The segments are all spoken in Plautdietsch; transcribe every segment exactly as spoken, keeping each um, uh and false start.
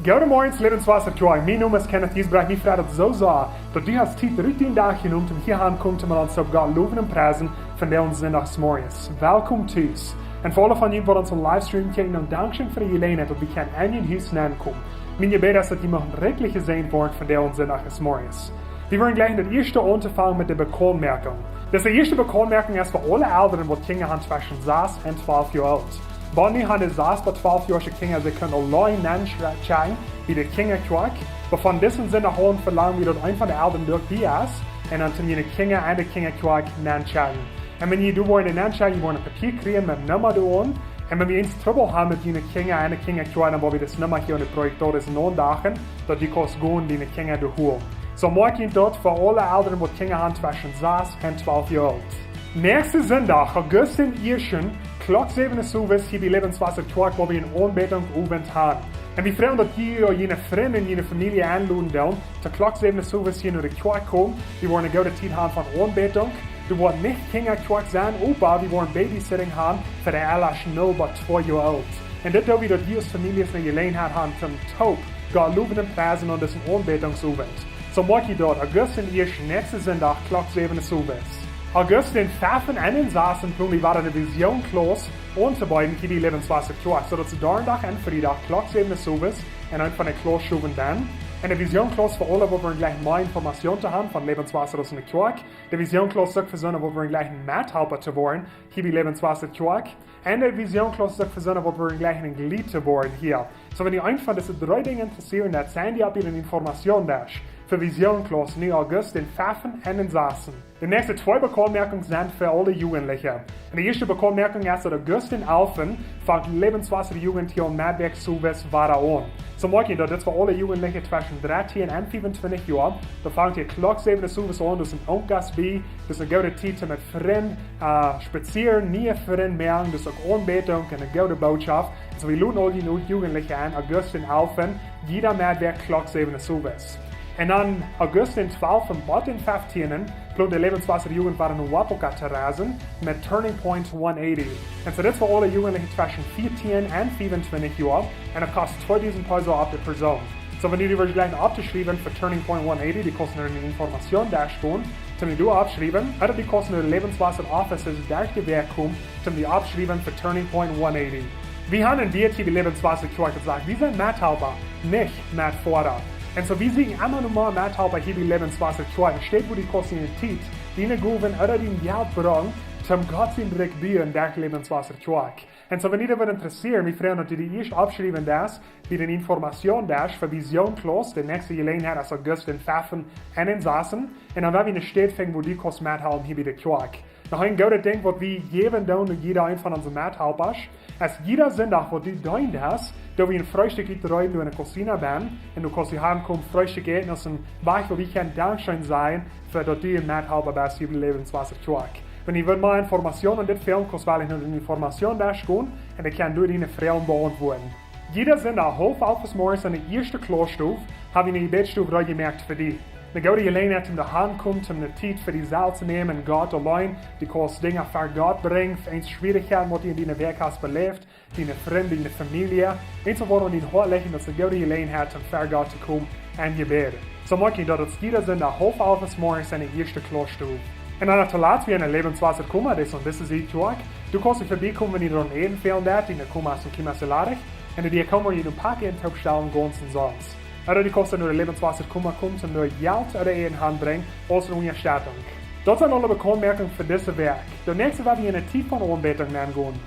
Goodemorjes, Lebenswasser Kjoakj. Mien Nomen es Kenneth Giesbrecht. Mie freit daut soo sea, daut du hast Tiet rut dän Dach jenomen, om hia auntokomen, om ons to Gott lowen un priesen vondoag Sindachmorjes. Welkom tus. Un fa aule von junt, waut ons em Livestream kjikjen, dan dankscheen fa de Jeläajenheit, daut wie kjennen en jun Hus nenkomen. Mien Jebäd es, daut jie moaken rikjlich jesäajent woaren vondoag Sindachmorjes. Wie woaren jlikj daut ieeschte aunfangen met de Bekanntmoakjunk. Dise ieeschte Bekanntmoakjunk es fa aule Elren, waut Kjinja han tweschen sas un twalf Joa oolt. Bie mie han de sas bat twalf Joasche Kjinja, see kjennen aul lang nenschekjen bie de Kjinjakjoakj. Oba von disen Sindach aun velangen wie, daut eena von de Elren doa bie es un dan toom june Kjinja en de Kjinjakjoakj nenschekjen. Un wan jie doa woaren nenschekjen, jie woaren een Papia kjrieen met eene Numma doaraun. Un wan jie eent Trubbel haben met june Kjinja en de Kjinjakjoakj, dan woa wie dise Numma hia aun de Projektor aundachen, daut jie kjennen gonen, june Kjinja doa holen. Soo moak jie daut fa aule Elren, waut Kjinja han tweschen sas un twalf Joa oolt. Näakjsten Sindach, August dän ieeschten, Klock säwen Uhr owes, hia bie Lebenswasser Kjoakj, woa wie eenen Aunbädunk Owent han. Un wie freien ons, daut jie june Frind un june Famielje enloden doonen, to Klock säwen Uhr owes hia no de Kjoakj komen. Wie woaren eene goode Tiet han von Aunbädunk. Doa woat nich Kjinjakjoakj sennen, oba wie woaren Babysitting han fa de Elren null bat twee Joa oolt. Un dit doo wie, daut jie aus Famieljes eene Jeläajenheit han toom toop Gott lowen un priesen aun disen Aunbädungsowent. Soo moak jie daut, August dän ieeschten, näakjsten Sindach, Klock säwen Uhr owes. August dän feften un dän sasten, plon wie wada eene Vision Class auntobeeden hia bie Lebenswasser Kjoakj, soo daut see Donnadach un Friedach Klock säwen Uhr owes en eent von de Class schaufen doonen. Un de Vision Class fa aule, waut wie jlikj mea Information to haben von Lebenswasser aus enne Kjoakj. De Vision Class es uk fa soone, waut wie jlikj een Methalpa to woaren hia bie Lebenswasser Kjoakj. Un de Vision Class es uk fa soone, waut wie jlikj een Jleet to woaren hia. Soo, wan jie eent von dise dree Dinja intressieren, dan sent dee opp äa Informationsdesk fa Vision Class, nu August dän feften un dän sasten. De näakjste twee Bekanntmoakjungen sent fa aule Jugendliche. Un de ieeschte Bekanntmoakjunk es, daut August dän alften fangt Lebenswasser Jugend hia en Meddach owes wada aun. Soo moak jie daut, dit es fa aule Jugendliche tweschen dartieen un fiefuntwintich Joa. Doa fangt hia Klock säwen Uhr owes aun, daut es een Onkjast bie, daut es eene goode Tiet, met Frind, äh, spazieren, niee Frind moaken, daut es uk Aunbädunk un eene goode Botschaft. Soo, wie loden aul dee Jugendliche en, August dän alften, jieda Meddach Klock säwen Uhr owes. Un dan August dän twalften bat dän feftienden, plont de Lebenswasser Jugend wada no Wapoka to reisen met Turning Point one eighty. Un soo, dit es fa aule Jugendliche tweschen vieetieen un fiefuntwintich Joa. Un daut kost tweedusent Peso opp de Persoon. Soo, wan jie jlikjen opptoschriewen fa Turning Point one eighty, jie kjennen no de Informationsdesk gonen, toom jie doa oppschriewen, ooda jie kjennen no de Lebenswasser Offices derch de Wäakj komen, toom jie oppschriewen fa Turning Point one eighty. Wie haben een Wieet hia bie Lebenswasser Kjoakj jesajcht, wie sent Methalpa, nich Metfoda. Un soo, wie sieekjen emma noch mea Methalpa hia bie Lebenswasser Kjoakj. Enne Städ, wua jie kjennen june Tiet, june Gowen ooda jun Jelt brinjen, Toom Gott sien Rikj buen derch Lebenswasser Kjoakj. Un soo, wan die daut wudd interessieren, wie froagen, daut du die ieescht aufschriewen deist, bie dän Informationsdesk fa Vision Class, de näakjste Jeläajenheit es August dän feften un dän sasten. Un dan woa wie eene Städ finjen, wua du kaust methalpen hia bie de Kjoakj. Noch een goodet Dinkj, waut wie jäwen doonen, no jieda een von onse Methalpasch, es jieda Sindach, waut du deenen deist, doo wie een Freestikj utreeden, wua eene Cocina bie, un du kaust hia aunkomen, Freestikj äten, aus een Wajch, wua wie kjennen Dankscheen sajen, fa daut du een Methalpa best hia bie Lebenswasser Kjoakj. Wan du wult mea Informatioonen aun dit Film, kaust woll no dän Informationsdesk gonen, un ekj kaun die diene Froagen beauntwuaden. Jieda Sindach haulf alf zemorjes enne ieeschte Klausstow, hab wie eene Jebädsstow jemoakt fa die. Eene goode Jeläajenheit, om doahan to komen, om eene Tiet fa die selfst to nämen, Gott auleen, du kaust Dinja ver Gott brinjen, fa eene Schwierichkjeit, waut du en diene Wäakj hast beläft, diene Frind, diene Famielje, eent waut du aun dien Hoat lajchst, daut es eene goode Jeläajenheit, om ver Gott to komen un Jebäd. Soo moak ekj daut, daut jieda Sindach haulf alf zemorjes enne ieeschte Klausstow. Un dan toolatst, wie haben een Lebenswasser Kumma, dee es aun dise Sied Kjoakj. Du kaust hia verbiekomen, wan du doa äten fälen deist, dee Kumma es een kjlien bät ladich. Un dee Kumma, wua du een Pack Äten toopstalen kaust, sest. Ooda du kaust no de Lebenswasser Kumma komen, om doa Jelt ooda Äten hanbrinjen, aus eene Unjastettunk. Daut sent aule Bekauntmoakungen fa dise Wäakj. De näakjste woa wie enne Tiet von Aunbädunk nengonen.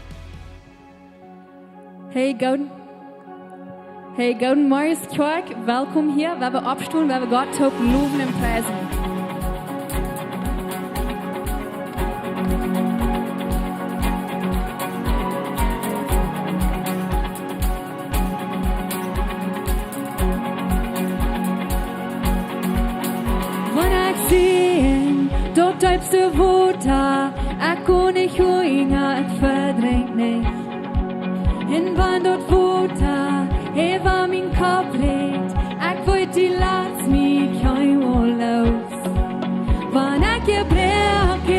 Hey, gooden, hey, gooden Morjes, Kjoakj. Welkom hia. Wie woaren oppstonen, wie woaren Gott toop lowen un priesen. Wan ekj sie daut deepste Wota, ekj kaun nich hunjen, ekj vedrinkj nich. Un wan daut Wota äwa mien Kopp rikjt, ekj weet, du latst mie kjeenmol loos. Wan ekj jebroaken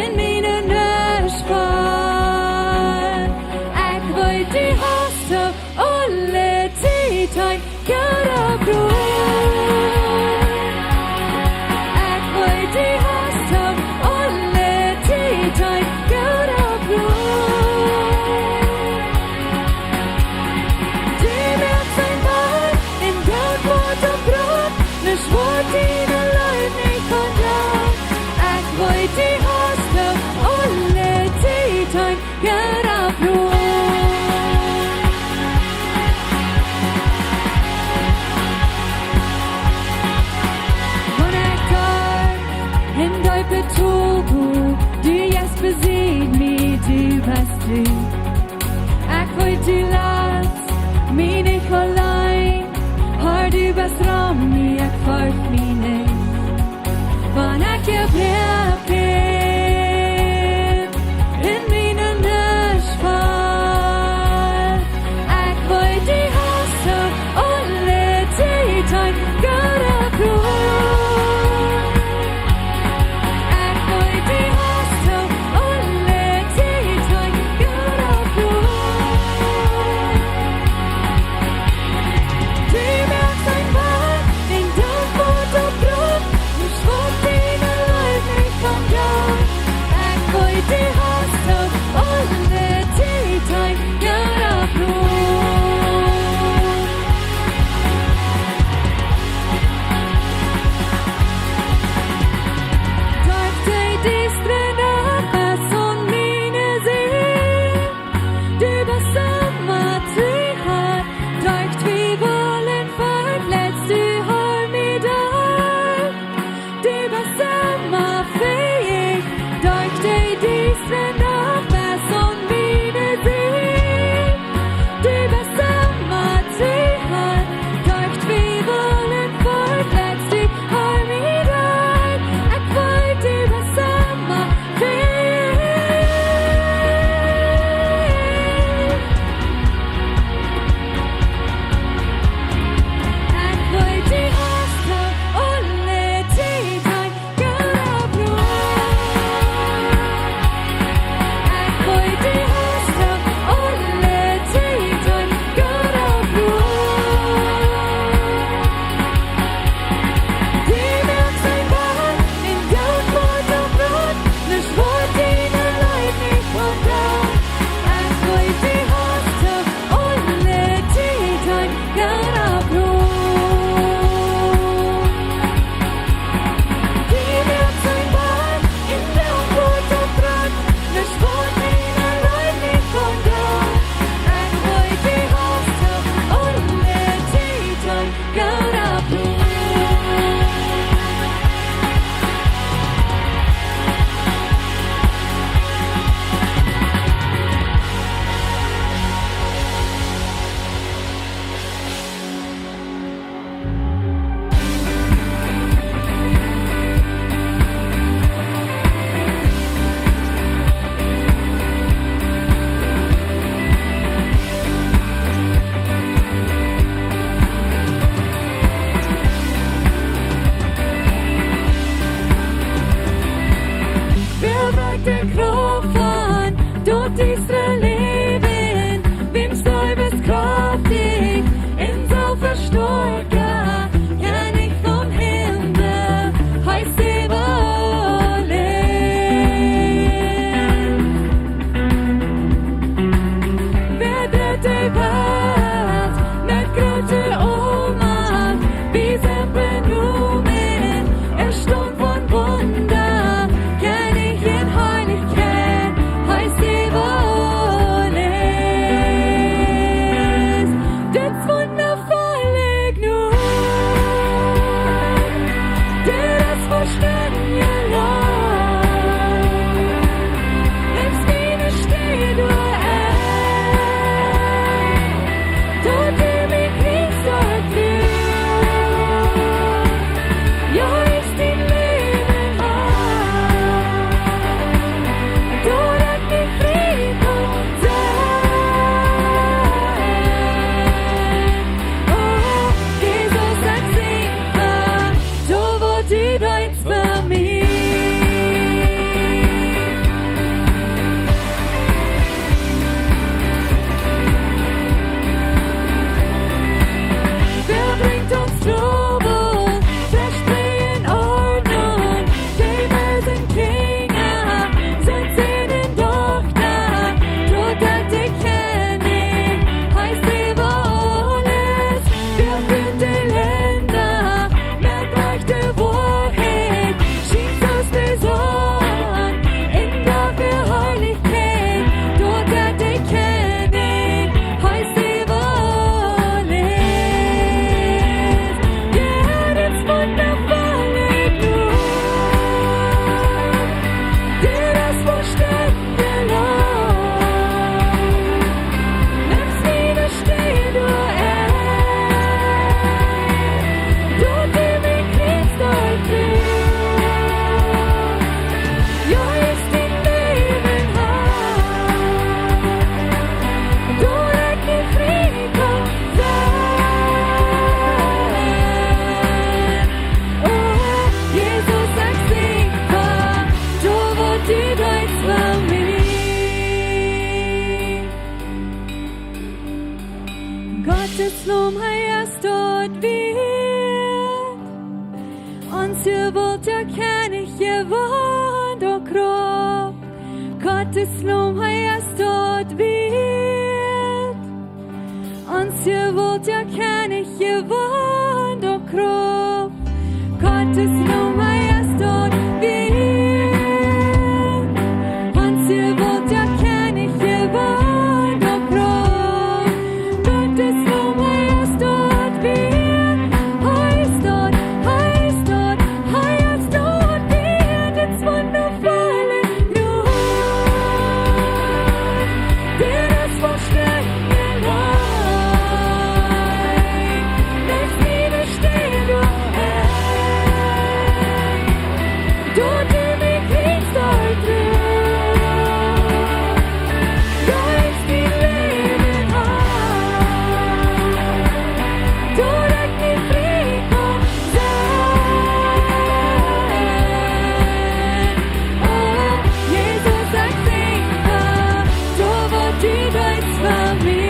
en miene Nuscht faul, ekj weet, du hast aule Tiet een gooda Plon. Ekj weet, du hast aule Tiet een gooda Plon. Du moakst een Wajch en daut woat oprot, nuscht woat diene Leew nich veloaren. Ekj weet, du hast aule Tiet een gooda Plon. Wan ekj doa en dee Betol go, du jeist bie mie, du best du. Ekj weet, du latst mie nich auleen, Har, du best rom mie, ekj fercht mie nich. Wan ekj jebroaken en miene Nuscht faul, ekj weet, du hast aule Tiet een gooda Plon. Ekj weet, du hast aule Tiet een gooda Plon. Du moakst een Wajch en daut woat oprot, nuscht woat diene Leew nich veloaren. Israel läwen, wäm Jeist es kjraftich un soo väl stoakja, Kjennich von Himmel, hee es äwa aules. Wäa deit de Welt met groote Ohnmacht, wie sent benomen, erstaunt von Wunda, Kjennich en Heilichkjeit, hee es äwa aules. Dit es wundafolle Jnod, dit es vollstendje Leew. Nimm miene Städ doa en, doa dee mie Christus wia. Jo, ekj sie Läwen han, doa daut ekj frie kaun sennen. Oh, Jesus, ekj sie dankboa, doa waut du deetst fa mie. Wäa brinjt ons Trubbel, Vestreit Ordnunk, dee böse Kjinja, sent Sän un Dochta, doa deit de Kjennich, hee es äwa aules, wäa fieet de Lenda met rajchte Woarheit, schient aus de Sonn en de Heilichkjeit, doa deit de Kjennich, hee es äwa aules. Jo, dit es wundafolle Jnod, dit es vollstendje Leew. Nimm miene Städ doa en, doa dee mie Christus wia. Jo, ekj sie Läwen han, doa ekj frie kaun sennen. Oh, Jesus, ekj sie dankboa, doa waut du deetst fa mie. Gottes Laum, hee es daut wieet. Ons Jewault, jo, Kjennich, Jewault, o Krauft. Gottes Laum, hee es daut wieet. Ons Jewault, jo, Kjennich, Jewault, o Krauft. Gottes Laum, hee es daut wieet. Ons Jewault, jo, Kjennich, Jewault, o Krauft. Gottes Laum, hee es daut wieet. Hee es daut, hee es daut, hee es daut wieet. Dit es wundafolle Jnod, dit es vollstendje Leew. Nimm miene Städ doa en, doa dee mie Christus wia. Jo, ekj sie Läwen han, doa ekj frie kaun sennen. Oh, Jesus, ekj sie dankboa, doa waut du deetst fa mie.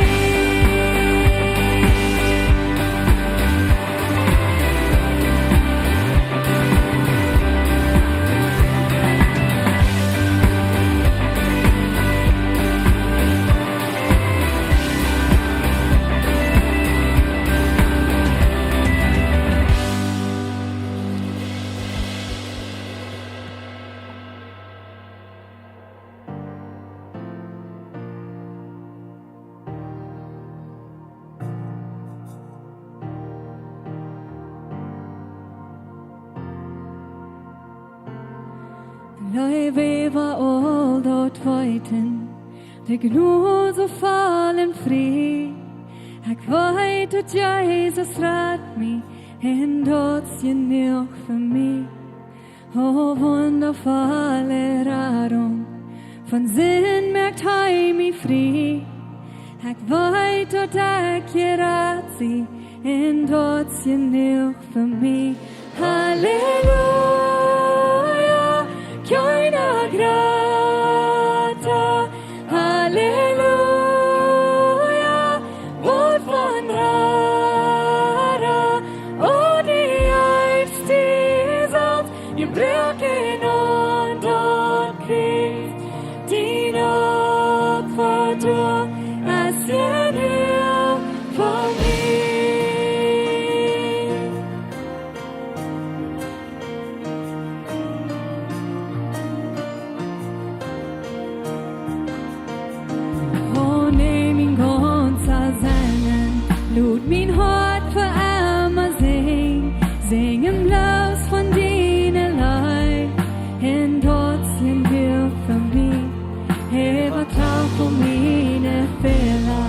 Leew äwa aul daut Weeten, de Jnod soo voll un frie. Ekj weet, daut Jesus rat mie, un daut es jenuach fa mie. O wundafolle Radunk, von Sind moakt hee mie frie. Ekj weet, daut ekj jerat sie, un daut es jenuach fa mie. Halleluja, kjeena jrata. Halleluja. Halleluja, waut von Rara, o die Eifst die Welt, jebroaken un doot Kjriez, dien Opfa doa es jenuach fa mie. O nemm mien gaunzet Sennen, lot mien Hoat fa emma sinjen, sinjen bloos von diene Leew, un daut es jenuach fa mie. Hee woat tafel miene Fäla,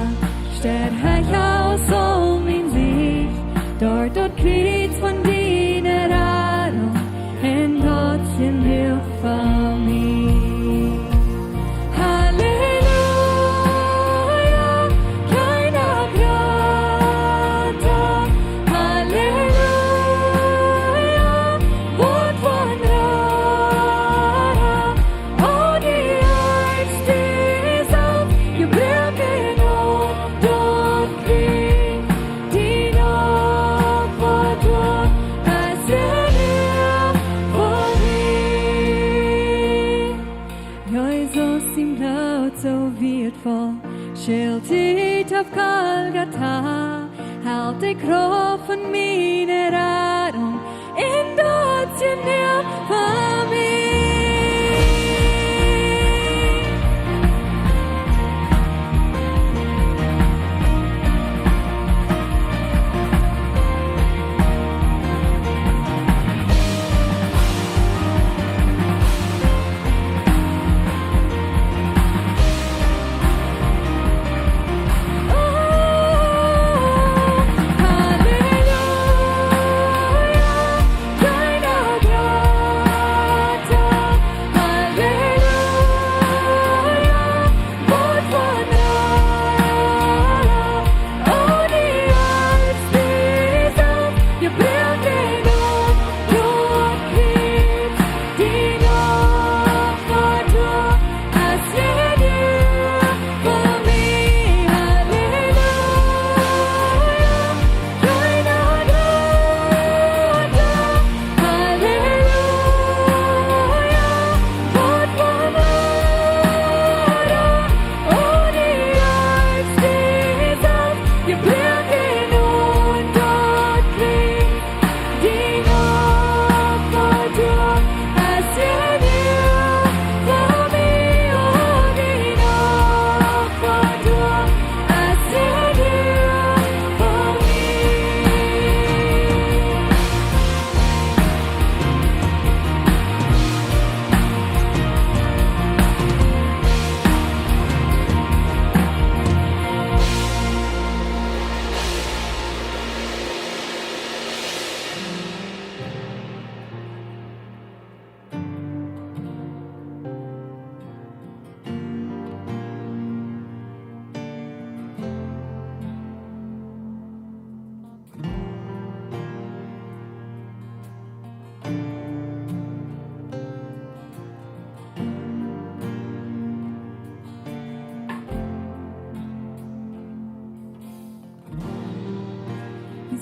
steit hee aus aul mien Sieg, doa doot Kjriez von diene Radunk, un daut es jenuach fa mie. Halleluja, kjeena grata. Halleluja, waut von Rara, o die Eifst die Welt, jebroaken un doot Kjriez, dien Opfa doa es jenuach fa mie. Jesus sien Bloot soo wieetvoll, schelt hee opp Golgata, helt de Krauft von miene Radunk, un daut es jenuach fa mie.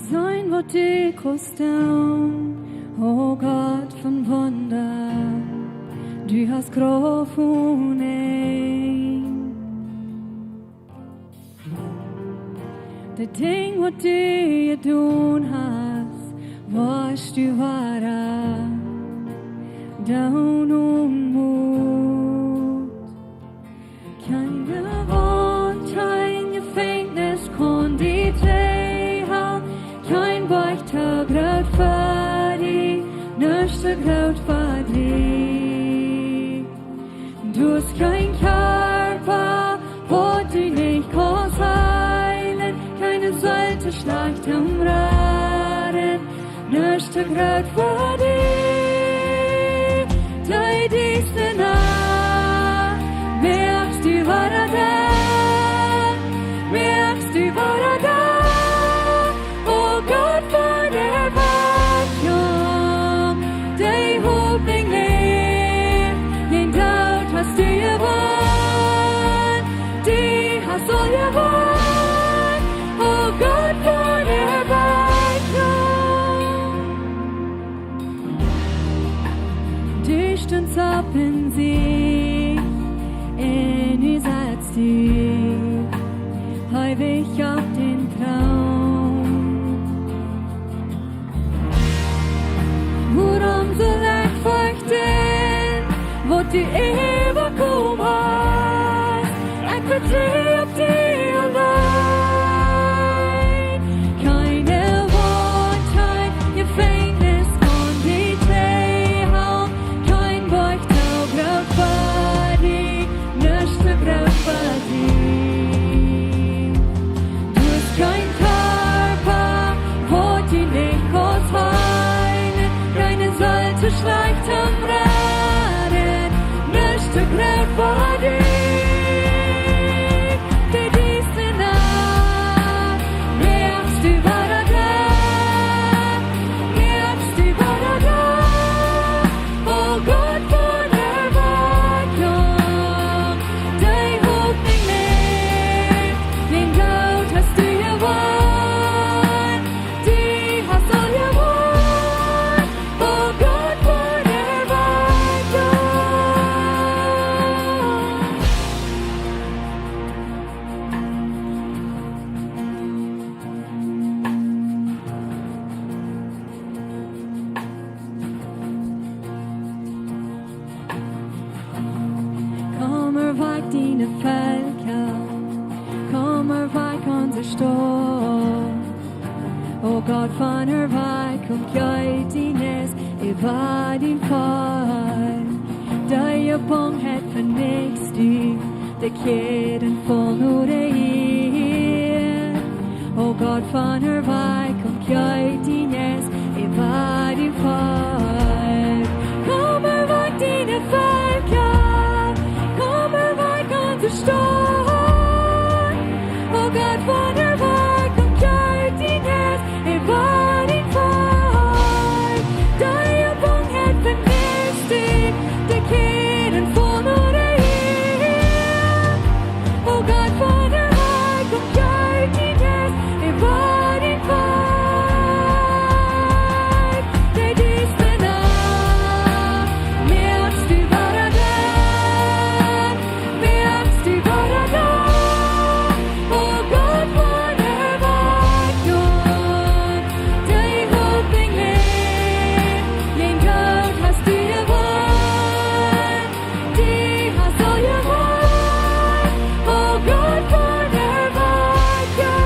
Seenen waut du kaust doonen, o Gott von Wunda, du hast Krauft onen Enj. De Dinj waut du jedonen hast, woascht du wada doonen, o Gott. Kjeene Waunt, kjeen Jefenkjnis kaun die trigjhoolen, kjeen Boajch too groot fa die, nuscht too groot fa die. Du hast kjeen Kjarpa, waut du nich kaust heelen, kjeene Seel too schlajcht toom raden, nuscht too groot fa die. Dee, dee es de Nacht, moakst du wada dan, moakst du wada dan, o Gott von Erwartung, dee Hopninj läft, dän Doot hast du jewonnt. Bin sie, en nu setzt du, hee wich opp dän Troon. Wuarom saul ekj ferchten, waut du äwakomen hast? Ekj vetru opp die auleen. Kjeene Waunt, kjeen Jefenkjnis kaun die trigjhoolen, kjeen Boajch too groot fa die, nuscht too groot fa die. Du hast kjeen Kjarpa, waut du nich kaust heelen, kjeene Seel too schlajcht toom raden, nuscht too groot fa die. Dit es de Nacht, moakst du wada doa, moakst du wada doa. O Gott von Erwakjunk, dee Hopninj läft, dän Doot hast du jewonnt, du hast aul jewonnt, o Gott von Erwakjunk. Komm, erweck diene Velkja, komm, erweck onse Staut. O Gott von Erweckjunk, jeit die Jeist äwa dien Volkj. De Jebungenheit venichtst du, de Kjäden faullen no de Ieed. O Gott von Erweckjunk, jeit die Jeist äwa dien Volkj. Komm, erweck diene Velkja, komm, erweck onse Staut. O Gott von Erweckjunk, jeit die Jeist äwa dien Volkj. De Jebungenheit venichtst du, de Kjäden faullen no de Ieed. O Gott von Erweckjunk, jeit die Jeist äwa dien Volkj. Dit es de Nacht, moakst du wada doa, moakst du wada doa. O Gott von Erweckjunk, dee Hopninj läft, dän Doot hast du jewonnt, du hast aul jewonnt, o Gott von Erweckjunk.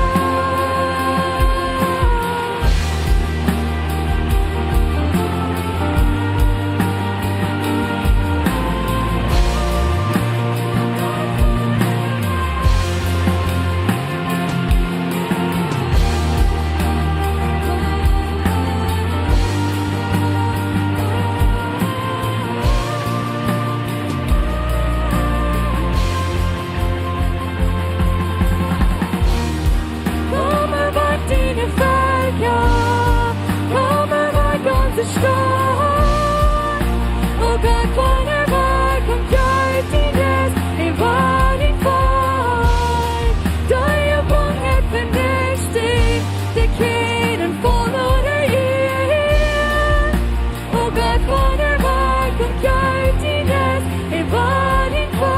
Komm, erweck diene Velkja, komm, erweck onse Staut. O Gott von Erweckjunk, jeit die Jeist äwa dien Volkj. De Jebungenheit venichtst du, de Kjäden faullen no de Ieed. O Gott von Erweckjunk, jeit die Jeist äwa dien Volkj.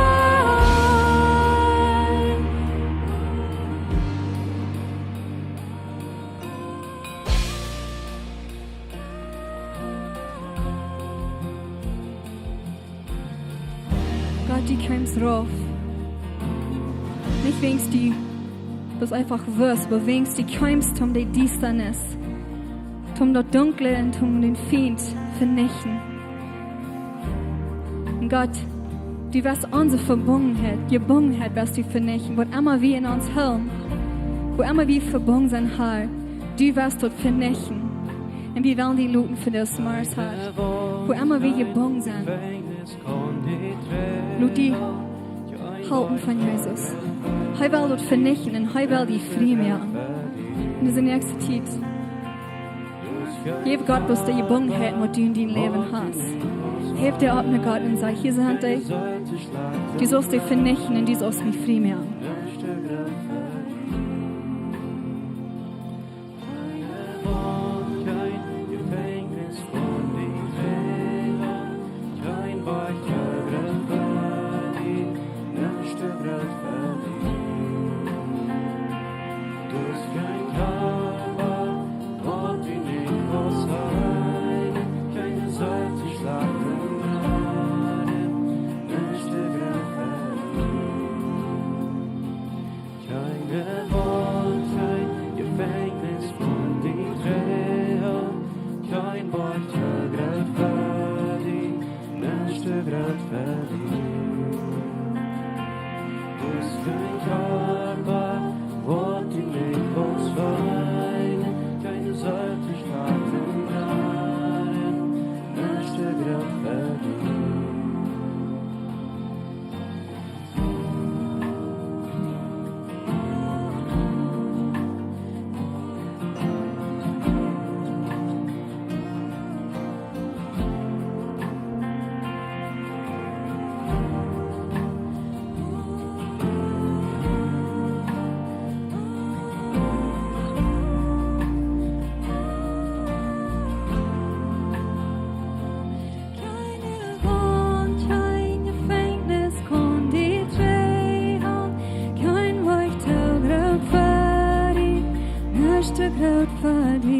Gott, du kjeemst rauf. Nich wäajens du bloos eefach wist, oba wäajens du kjeemst, om de Diestanis, om daut Dunkle un om dän Fient venichten. Un Gott, du woascht onse Vebungenheit, Jebungenheit woascht du venichten, waut emma wie en ons hoolen, wua emma wie vebungen sent, Herr, du woascht daut venichten. Un wie wellen die lowen fa daut, Herr, wua emma wie jebungen sent. Lot die halpen von Jesus. Hee well daut venichten un hee well die frie moaken. En dise näakjste Tiet, jeff Gott bloos de Jebungenheit, waut du en dien Läwen hast. Heff die opp no Gott un saj: Hia sent dee. Du saust dee venichten un du saust mie frie moaken. Kjeen Waunt, kjeen Jefenkjnis kaun die trigjhoolen, kjeen Boajch too groot fa die, nuscht too groot fa die. Du hast kjeen Kjarpa, waut du nich kaust heelen, kjeene Seel too schlajcht om raden, nuscht too groot fa die. Kjeene Waunt, kjeen Jefenkjnis kaun die trigjhoolen, kjeen Boajch too groot fa die, nuscht too groot fa die.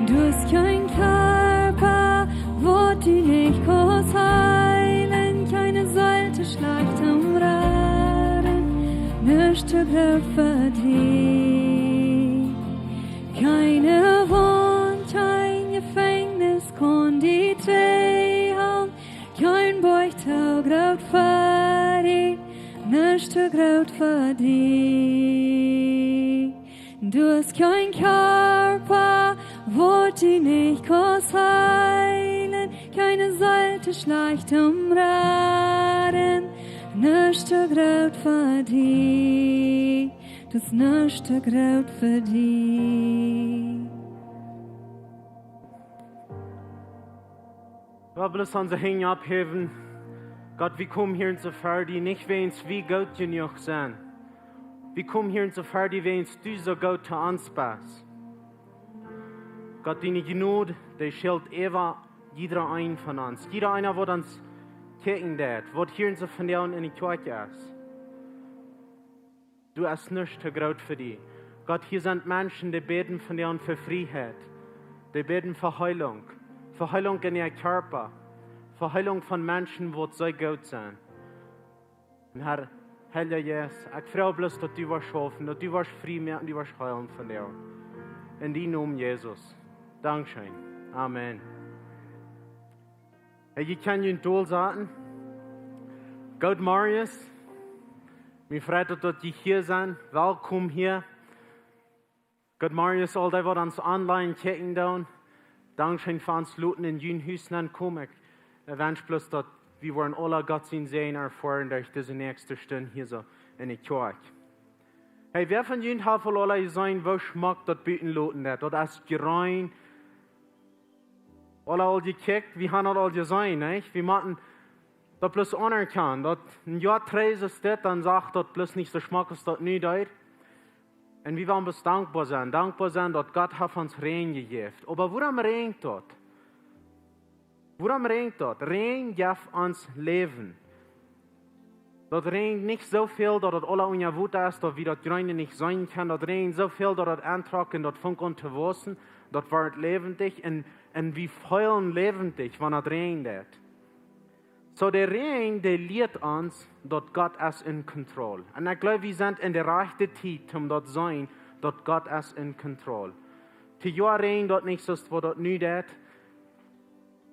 Du hast kjeen Kjarpa, waut du nich kaust heelen, kjeene Seel too schlajcht om raden, nuscht too groot fa die. Kjeene Waunt, kjeen Jefenkjnis kaun die trigjhoolen, kjeen Boajch too groot fa die, nuscht too groot fa die. Du hast kjeen Kjarpa, waut du nich kaust heelen, kjeene Seel too schlajcht om raden, nuscht too groot fa die. Du hast nuscht too groot fa die. Well, bloos onse Henj opphäwen. Gott, wie komen hia en soo ver die, nich wäajens wie goot jenuach sent. Wie komen hia en soo ver die, wäajens du soo goot to ons best. Gott, diene Jnod, dee schilt äwa jieda een von ons. Jieda eena, waut ons kjikjen deit, waut hia en soo vondoag en de Kjoakj es. Du hast nuscht too groot fa die. Gott, hia sent Menschen, dee bäden vondoag fa Frieheit. Dee bäden fa Heelunk. Fa Heelunk en äa Kjarpa. Fa Heelunk von Menschen, waut see goot sent. Un Herr, Heilja Jeist, ekj froag bloos, daut du woascht schaufen, daut du woascht frie moaken, du woascht heelen vondoag. En dienen Nomen, Jesus. Dankscheen. Amen. Hey, jie kjennen junt dolsaten. Goodemorjes. Mie freit daut, daut jie hia sent. Welkom hia. Goodemorjes aul dee, waut ons online kjikjen doonen. Dankscheen fa ons loten en jun Hus nenkomen. Ekj wensch bloos, daut wie woaren aula Gott sien Säajen erfoaren derch dise näakjste Stund hia soo en de Kjoakj. Hey, wäa von junt haft aul aula jeseenen, woo schmock daut buten loten deit? Daut es jreen. Aula aul jekjikjt, wie haben daut aul jeseenen, nich? Wie motten daut bloos aunerkjanen, daut een Joa trigj es dit, dan sach daut bloos nich soo schmock aus daut nu deed. Un wie wellen bloos dankboa sennen, dankboa sennen, daut Gott haft ons Räajen jejäft. Oba wuarom räajent daut? Wuarom räajent daut? Räajen jeft ons Läwen. Daut räajent nich soo väl, daut daut aula unja Wota es, daut wie daut Jreene nich seenen kjennen. Daut räajent soo väl, daut daut auntrocken, daut funk aun to wausen, daut woat läwendich un, un wie feelen läwendich, wan daut räajent deit. Soo, de Räajen, dee lieet ons, daut Gott es en control. Un ekj gleew, wie sent en de rajchte Tiet, om daut seenen, daut Gott es en control. Dit Joa räajent daut nich soo aus waut daut nu deit.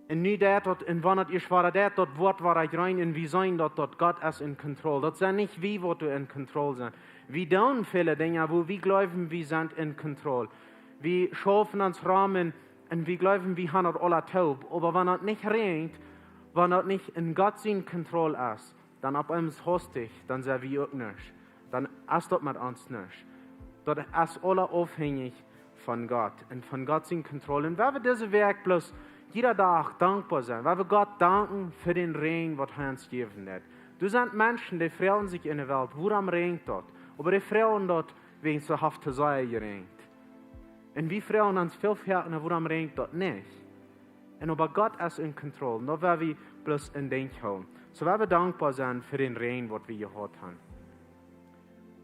Un nu deit daut, un wan daut ieescht wada deit, daut woat wada jreen, un wie seenen daut, daut Gott es en control. Daut sent nich wie, waut doa en control sent. Wie doonen väle Dinja, wua wie gleewen, wie sent en control. Wie schaufen ons rom un wie gleewen, wie haben daut aula toop. Oba wan daut nich räajent, wan daut nich en Gott sien control es, dan opp eemol haustich, dan sent wie uk nuscht. Dan es daut met ons nuscht. Daut es aula aufhenjich von Gott un von Gott sien control. Un wie wellen dise Wäakj bloos jieda Dach dankboa sennen. Wie wellen Gott danken fa dän Räajen, waut hee ons jejäft haft. Doa sent Menschen, dee froagen sikj en de Welt, wuarom räajent daut? Oba dee froagen daut, wäajen daut haft too sea jeräajent. Un wie froagen ons väl foaken, wuarom räajent daut nich? Un oba Gott es en control. Un daut wellen wie bloos en Denkj hoolen. Soo wellen wie dankboa sennen fa dän Räajen, waut wie jehaut haben.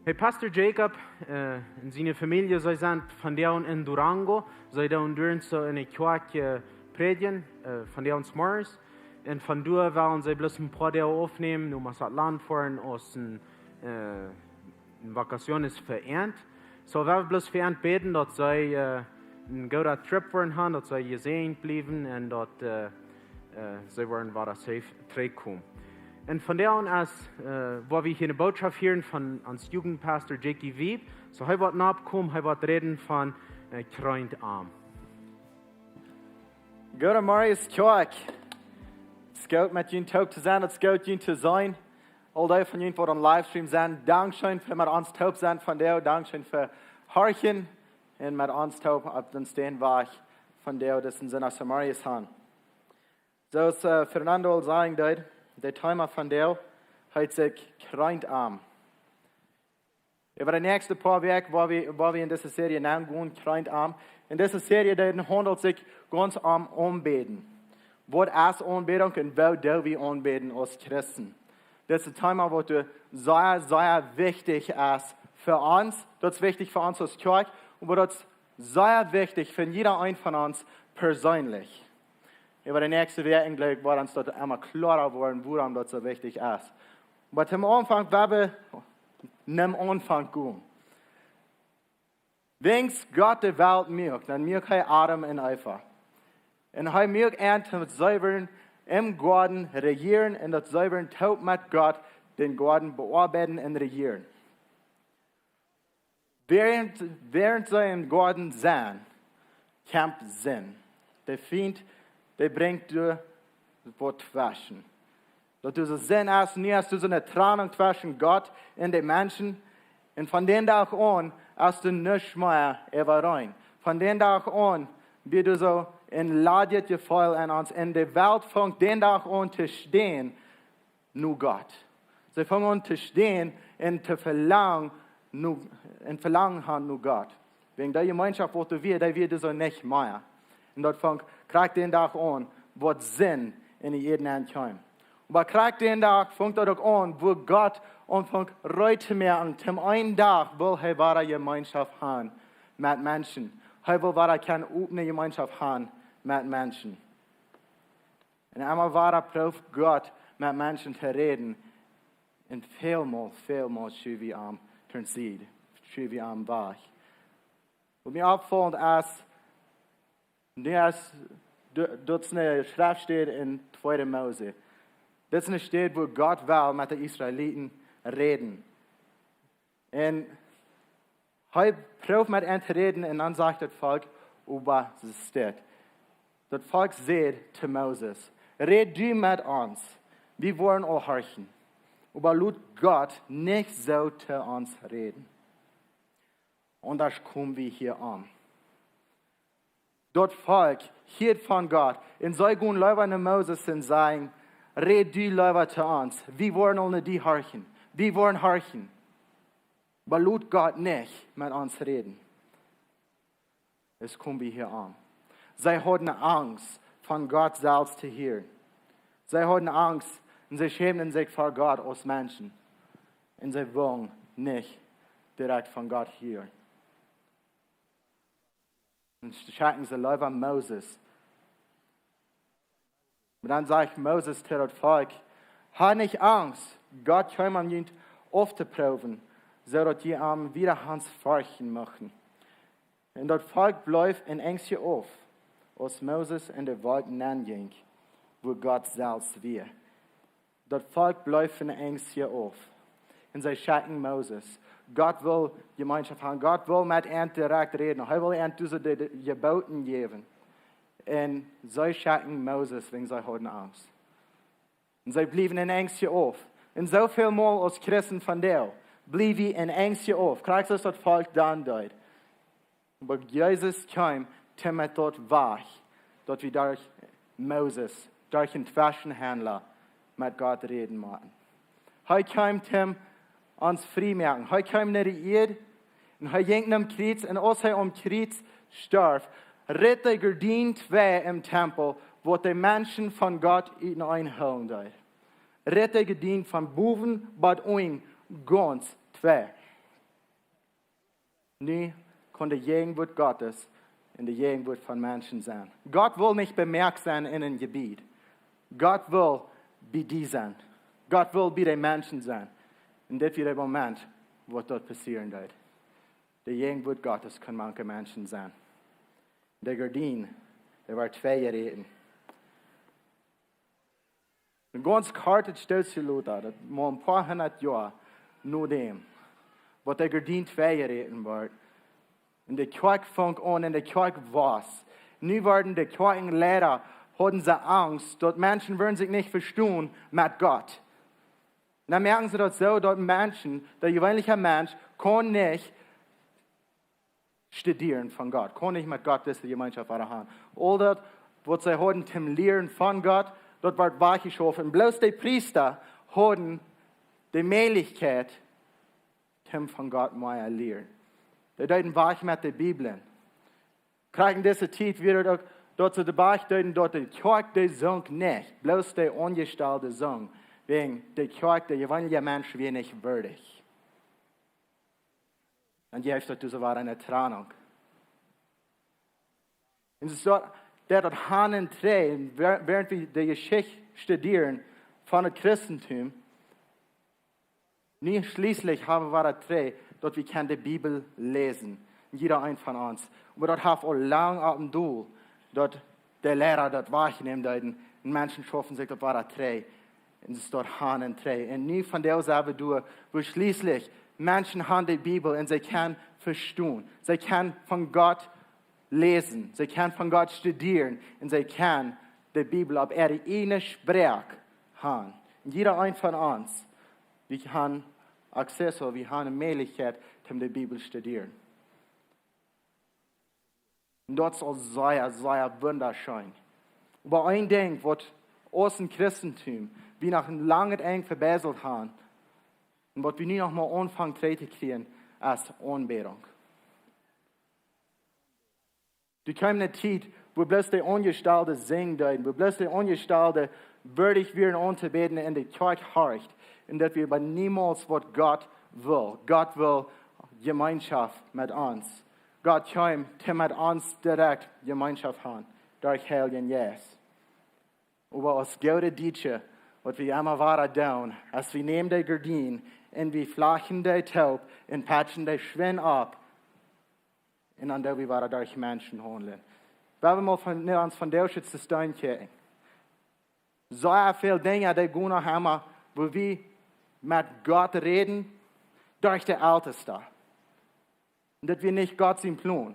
Hey, Pastor Jacob, äh, un siene Famielje, see sent vondoag en Durango. See doonen doa soo en de Kjoakj, äh, prädjen, äh, vondoag zemorjes. Un von doa wellen see bloos een poa Doag aufnämen, no Mazatlán foaren, aus een äh, en Vacation es fa an. Soo, wie wellen bloos fa an bäden, daut see äh, en gooden Trip woaren haben, daut see jesäajent bliewen un daut äh, äh, see woaren wada safe trigjkomen. Un vondoag es, äh, woa wie hia ne Botschaft hieren von ons Jugendpastor Jakey Wieb. Soo, hee woat nokomen, hee woat räden von äh, Kjreent am. Goodemorjes, Kjoakj. Es goot met junt toop to sennen, es goot junt to seenen. Aul dee von junt waut aum Livestream sent, dankscheen fa met ons toop sennen vondoag. Dankscheen fa horchen un met ons toop opp dän Steenwajch vondoag, disen Sindach zemorjes han. Soo aus äh, Fernando aul sajen deed, daut Thema vondoag heet sikj Kjreent am. Äwa de näakjste poa Wäakj woa wie, woa wie en dise Serie nengonen, Kjreent am. En dise Serie, dee haundelt sikj gaunz om Aunbäden. Waut es Aunbädunk un woo doo wie aunbäden aus Christen? Dit es een Thema waut sea, sea wichtich es fa ons. Daut es wichtich fa ons aus Kjoakj, oba daut es sea wichtich fa jieda een von ons perseenlich. Äwa de näakjste Wäakj, jleew ekj, woat ons daut emma kloara woaren, wuarom daut soo wichtich es. Oba aum Aunfank, wie haben aum Aunfank gonen. Wiels Gott de Welt muak, dan muak hee Adam un Eva. Un hee muak an, daut see wudden em Goaden rejieren un daut see wudden toop met Gott dän Goaden beoabeiden un rejieren. Wäarent, wäarent see em Goaden sent, kjemt Sind. De Fient, dee brinjt doa waut tweschen. Daut doa soo Sind es, nu es doa soone Trennunk tweschen Gott un de Menschen. Un von dän Dach aun es doa nuscht mea äwareen. Von dän Dach aun wia doa soo een ladjet Jefeel en ons. Un de Welt funk dän Dach aun to stäakjen no Gott. See fungen aun to stäakjen un to velangen, no, un Velangen han no Gott. Wäajen dee Jemeenschoft waut doa wia, dee wia doa soo nich mea. Un daut funk krakjt dän Dach aun, waut Sind en de Ieed nenn kjeem. Oba krakjt dän Dach funk daut uk aun, woo Gott aunfunk reed to moaken, toom eenen Dach wull hee wada Jemeenschoft han met Menschen. Hee wull wada kjennen opne Jemeenschoft han met Menschen. Un emma wada proowd Gott met Menschen to räden. Un välmol, välmol schuw wie am to Sied, schuw wie am wajch. Waut mie oppfaulent es, nu es, du, daut es eene Schreftstäd en tweede Mose. Daut es eene Städ, wua Gott well met de Israeliten räden. Un hee proowd met an to räden un dan sajcht daut Volkj, oba see steit. Daut Volkj säd to Moses: "Räd du met ons, wie woaren aul horchen. Oba lot Gott nich soo to ons räden. Aundasch komen wie hia om." Daut Volkj hieed von Gott un see gonen leewa no Moses un säden: "Räd du leewa to ons. Wie woaren aul no die horchen. Wie woaren horchen. Oba lot Gott nich met ons räden. Aundasch komen wie hia om." See hauden Angst, von Gott selfst to hieren. See hauden Angst un see schämden sikj ver Gott aus Menschen. Un see wullen nich direkt von Gott hieren. Un schekjten see leewa Moses. Oba dan sajcht Moses to daut Volkj: "Hab nich Angst, Gott kjeem om junt auftoproowen, soo daut jie am wada nich ferchten muchten." Un daut Volkj bleef en Enjst auf, aus Moses en de Wolkj nenn jinkj, wua Gott selfst wia. Daut Volkj bleef en Enjst auf. Un see schekjten Moses. Gott wull Jemeenschoft han. Gott wull met an direkt räden. Hee wull an dise, de, de Jeboten jäwen. Un see schekjten Moses, wäajen see hauden Angst. Un see bliewen en Enjst auf. Un soo väl mol aus Christen vondoag bliew wie en Enjst auf. Krakjt soo aus daut Volkj dan deed. Oba Jesus kjeem, toom met daut wajch, daut wie derch Moses, derch eenen Tweschenhaundla met Gott räden musten. Hee kjeem, toom ons frie moaken. Hee kjeem no de Ieed un hee jinkj aum Kjriez. Un aus hee aum Kjriez storf, rit de Gardien twei em Tempel, waut de Menschen von Gott uteneen hoolen deed. Rit de Gardien von bowen bat unjen gaunz twei. Nu kunn de Jäajenwuat Gottes en de Jäajenwuat von Menschen sennen. Gott wull nich bemoakt sennen en een Jebied. Gott wull bie die sennen. Gott wull bie de Menschen sennen. Un dit wia de Moment, waut doa passieren deed. De Jäajenwoat Gottes kunn mank de Menschen sennen. De Gardien, dee wort twei jeräten. Een gaunz kortet Stootje lota, daut mau een poa hundat Joa no däm, waut de Gardien twei jeräten wort. Un de Kjoakj funk aun un de Kjoakj wos. Nu worden de Kjoakjenleida, hauden see Angst, daut Menschen wudden sikj nich vestonen met Gott. Un dan moakten see daut soo, daut Menschen, de jeweenlicha Mensch, kaun nich studieren von Gott, kaun nich met Gott dise Jemeenschoft haben. Aul daut, waut see hauden toom lieren von Gott, daut wort wajchjeschauft. Un bloos de Priesta hauden de Mäajlichkjeit, toom von Gott mea lieren. Dee deeden wajch met de Bibel. Krakjt en dise Tiet wia daut uk, daut see de Wajch deeden, daut de Kjoakj dee sunk nich, bloos de Aunjestalde sung, wäajen de Kjoakj, de jeweenlicha Mensch, wia nich wieedich. Dan jeft daut dise wia eene Trennung. Un soo, daut, daut han un trigj, un wäa-, wäarent wie de Jeschicht studieren von daut Christentum, nu schlieslich haben wie daut trigj, daut wie kjennen de Bibel läsen. Jieda een von ons. Oba daut haft aul lang opp een Deel, daut de Liera daut wajchnämen deeden, un Menschen schaufen sikj daut wada trigj. Un see stonen han un trigj. Un nu von dee selwe doa, woo schlieslich Menschen han de Bibel un see kjennen vestonen. See kjennen von Gott läsen. See kjennen von Gott studieren. Un see kjennen de Bibel opp äare ieejne Sproak han. Un jieda een von ons, wie han Access, wie han de Mäajlichkjeit, om de Bibel studieren. Un daut es aul sea, sea wundascheen. Oba een Dinkj, waut ons em Christentum, wie noch een langet Enj vebeiselt han, un waut wie nu noch mau aunfangen trigj to kjrieen, es Aunbädunk. Doa kjeem eene Tiet, woo bloos de Aunjestalde sinjen deeden, woo bloos de Aunjestalde wieedich wieren auntobäden un de Kjoakj horcht. Un daut wia oba niemols waut Gott wull. Gott wull Jemeenschoft met ons. Gott kjeem, om met ons direkt Jemeenschoft han, derch Heiljen Jeist. Oba aus goode Dietsche, waut wie emma wada doonen, es wie nämen de Gardien un wie flakjen dee toop un patschen dee schwind opp. Un dan doo wie wada derch Menschen haundlen. Wie haben mol von, nu ons von dise Tiet to stonen kjikjen. Soo väl Dinja, dee gonen noch emma, woo wie met Gott räden, derch de Eltesta. Un daut wia nich Gott sien Plon.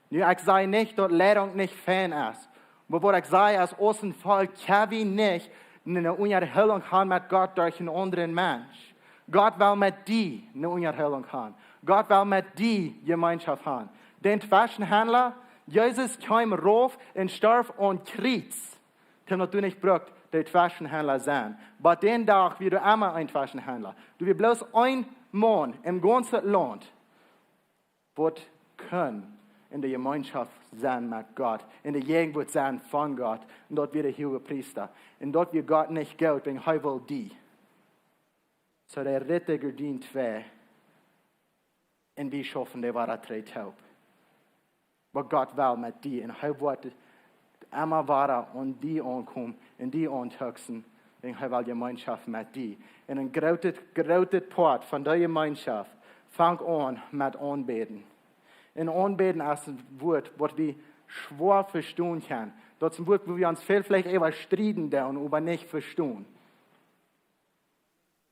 Nu, ekj saj nich, daut Leidunk nich fein es. Oba waut ekj saj, es, aus een Volkj kjenn wie nich eene Unjahoolinj han met Gott derch een aundren Mensch. Gott well met die eene Unjahoolinj han. Gott well met die Jemeenschoft han. Dän Tweschenhaundla, Jesus kjeem rauf un storf aum Kjriez. Toom daut du nich bruckst de Tweschenhaundla sennen. Oba dän Dach wia doa emma een Tweschenhaundla. Doa wia bloos een Maun em gaunzen Launt, waut kunn en de Jemeenschoft sennen met Gott, en de Jäajenwoat sennen von Gott. Un daut wia de Huagepriesta. Un daut wia Gott nich goot, wiels hee wull die. Soo dee rit de Gardien twei. Un wie schaufen dee wada trigj toop. Oba Gott well met die. Un hee woat emma wada aun die aunkomen un die auntucksen. Un hee well Jemeenschoft met die. Un een grootet, grootet Poat von dee Jemeenschoft fangt aun met Aunbäden. Un Aunbäden es een Wuat, waut wie schwoa vestonen kjennen. Daut es een Wuat, wua wie ons väl veleicht äwa strieden doonen, oba nich vestonen.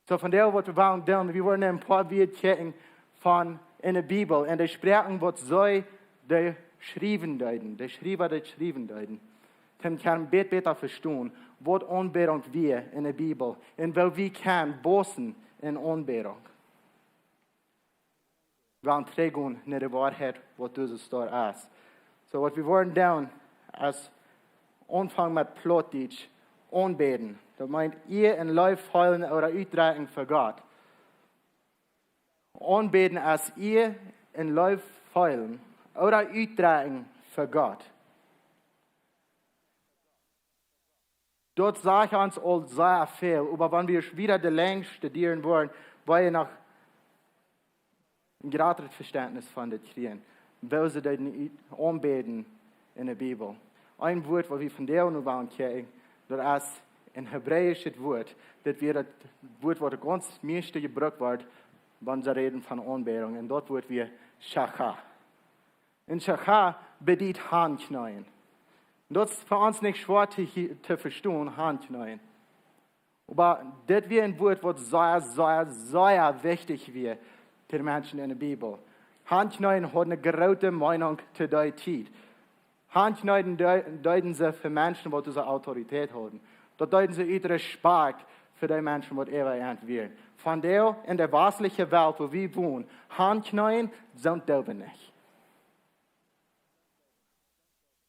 Soo, von doa, waut wie wellen doonen, wie woaren een poa Wieed kjikjen von en de Bibel, en de Sproaken, waut see dee schriewen deeden, de Schriewa dee schriewen deeden. Dan kjenn wie bät bäta vestonen, waut Aunbädunk wia en de Bibel, un woo wie kjennen wausen en Aunbädunk. Wie woaren trigjgonen no de Woarheit, waut doa soo stoakj es. Soo, waut wie woaren doonen, es aunfangen met Plautdietsch, Aunbäden. Daut meent Iea un Leew feelen ooda utdrekjen fa Gott. Aunbäden es Iea un Leew feelen ooda utdrekjen fa Gott. Daut sajcht ons aul sea väl, oba wan wie wieda de Lenj studieren woaren, woa wie noch een jratret Vestentnis von dit kjrieen, woo see daut nu ut-, aunbäden en de Bibel. Een Wuat, waut wie von doa nu wellen kjrieen, daut es Een hebräischet Wuat, daut wia daut Wuat, waut daut gaunz mieeschte jebrukt woat, wan see räden von Aunbädunk. Un daut Wuat wia Shachah. Un Shachah bediet Hankjneeen. Un daut es fa ons nich schwoa to, to vestonen, Hankjneeen. Oba dit wia een Wuat, waut sea, sea, sea wichtich wia to de Menschen enne Bibel. Hankjneeen haud eene groote Meenunk to dee Tiet. Hankjneeen dee-, deeden see fa Menschen, waut dise Autoritäet hauden. Daut deeden see ut Respakjt fa dee Menschen, waut äwa an wieren. Vondoag enne wastliche Welt, wua wie wonen, Hankjneeen, soont doo wie nich.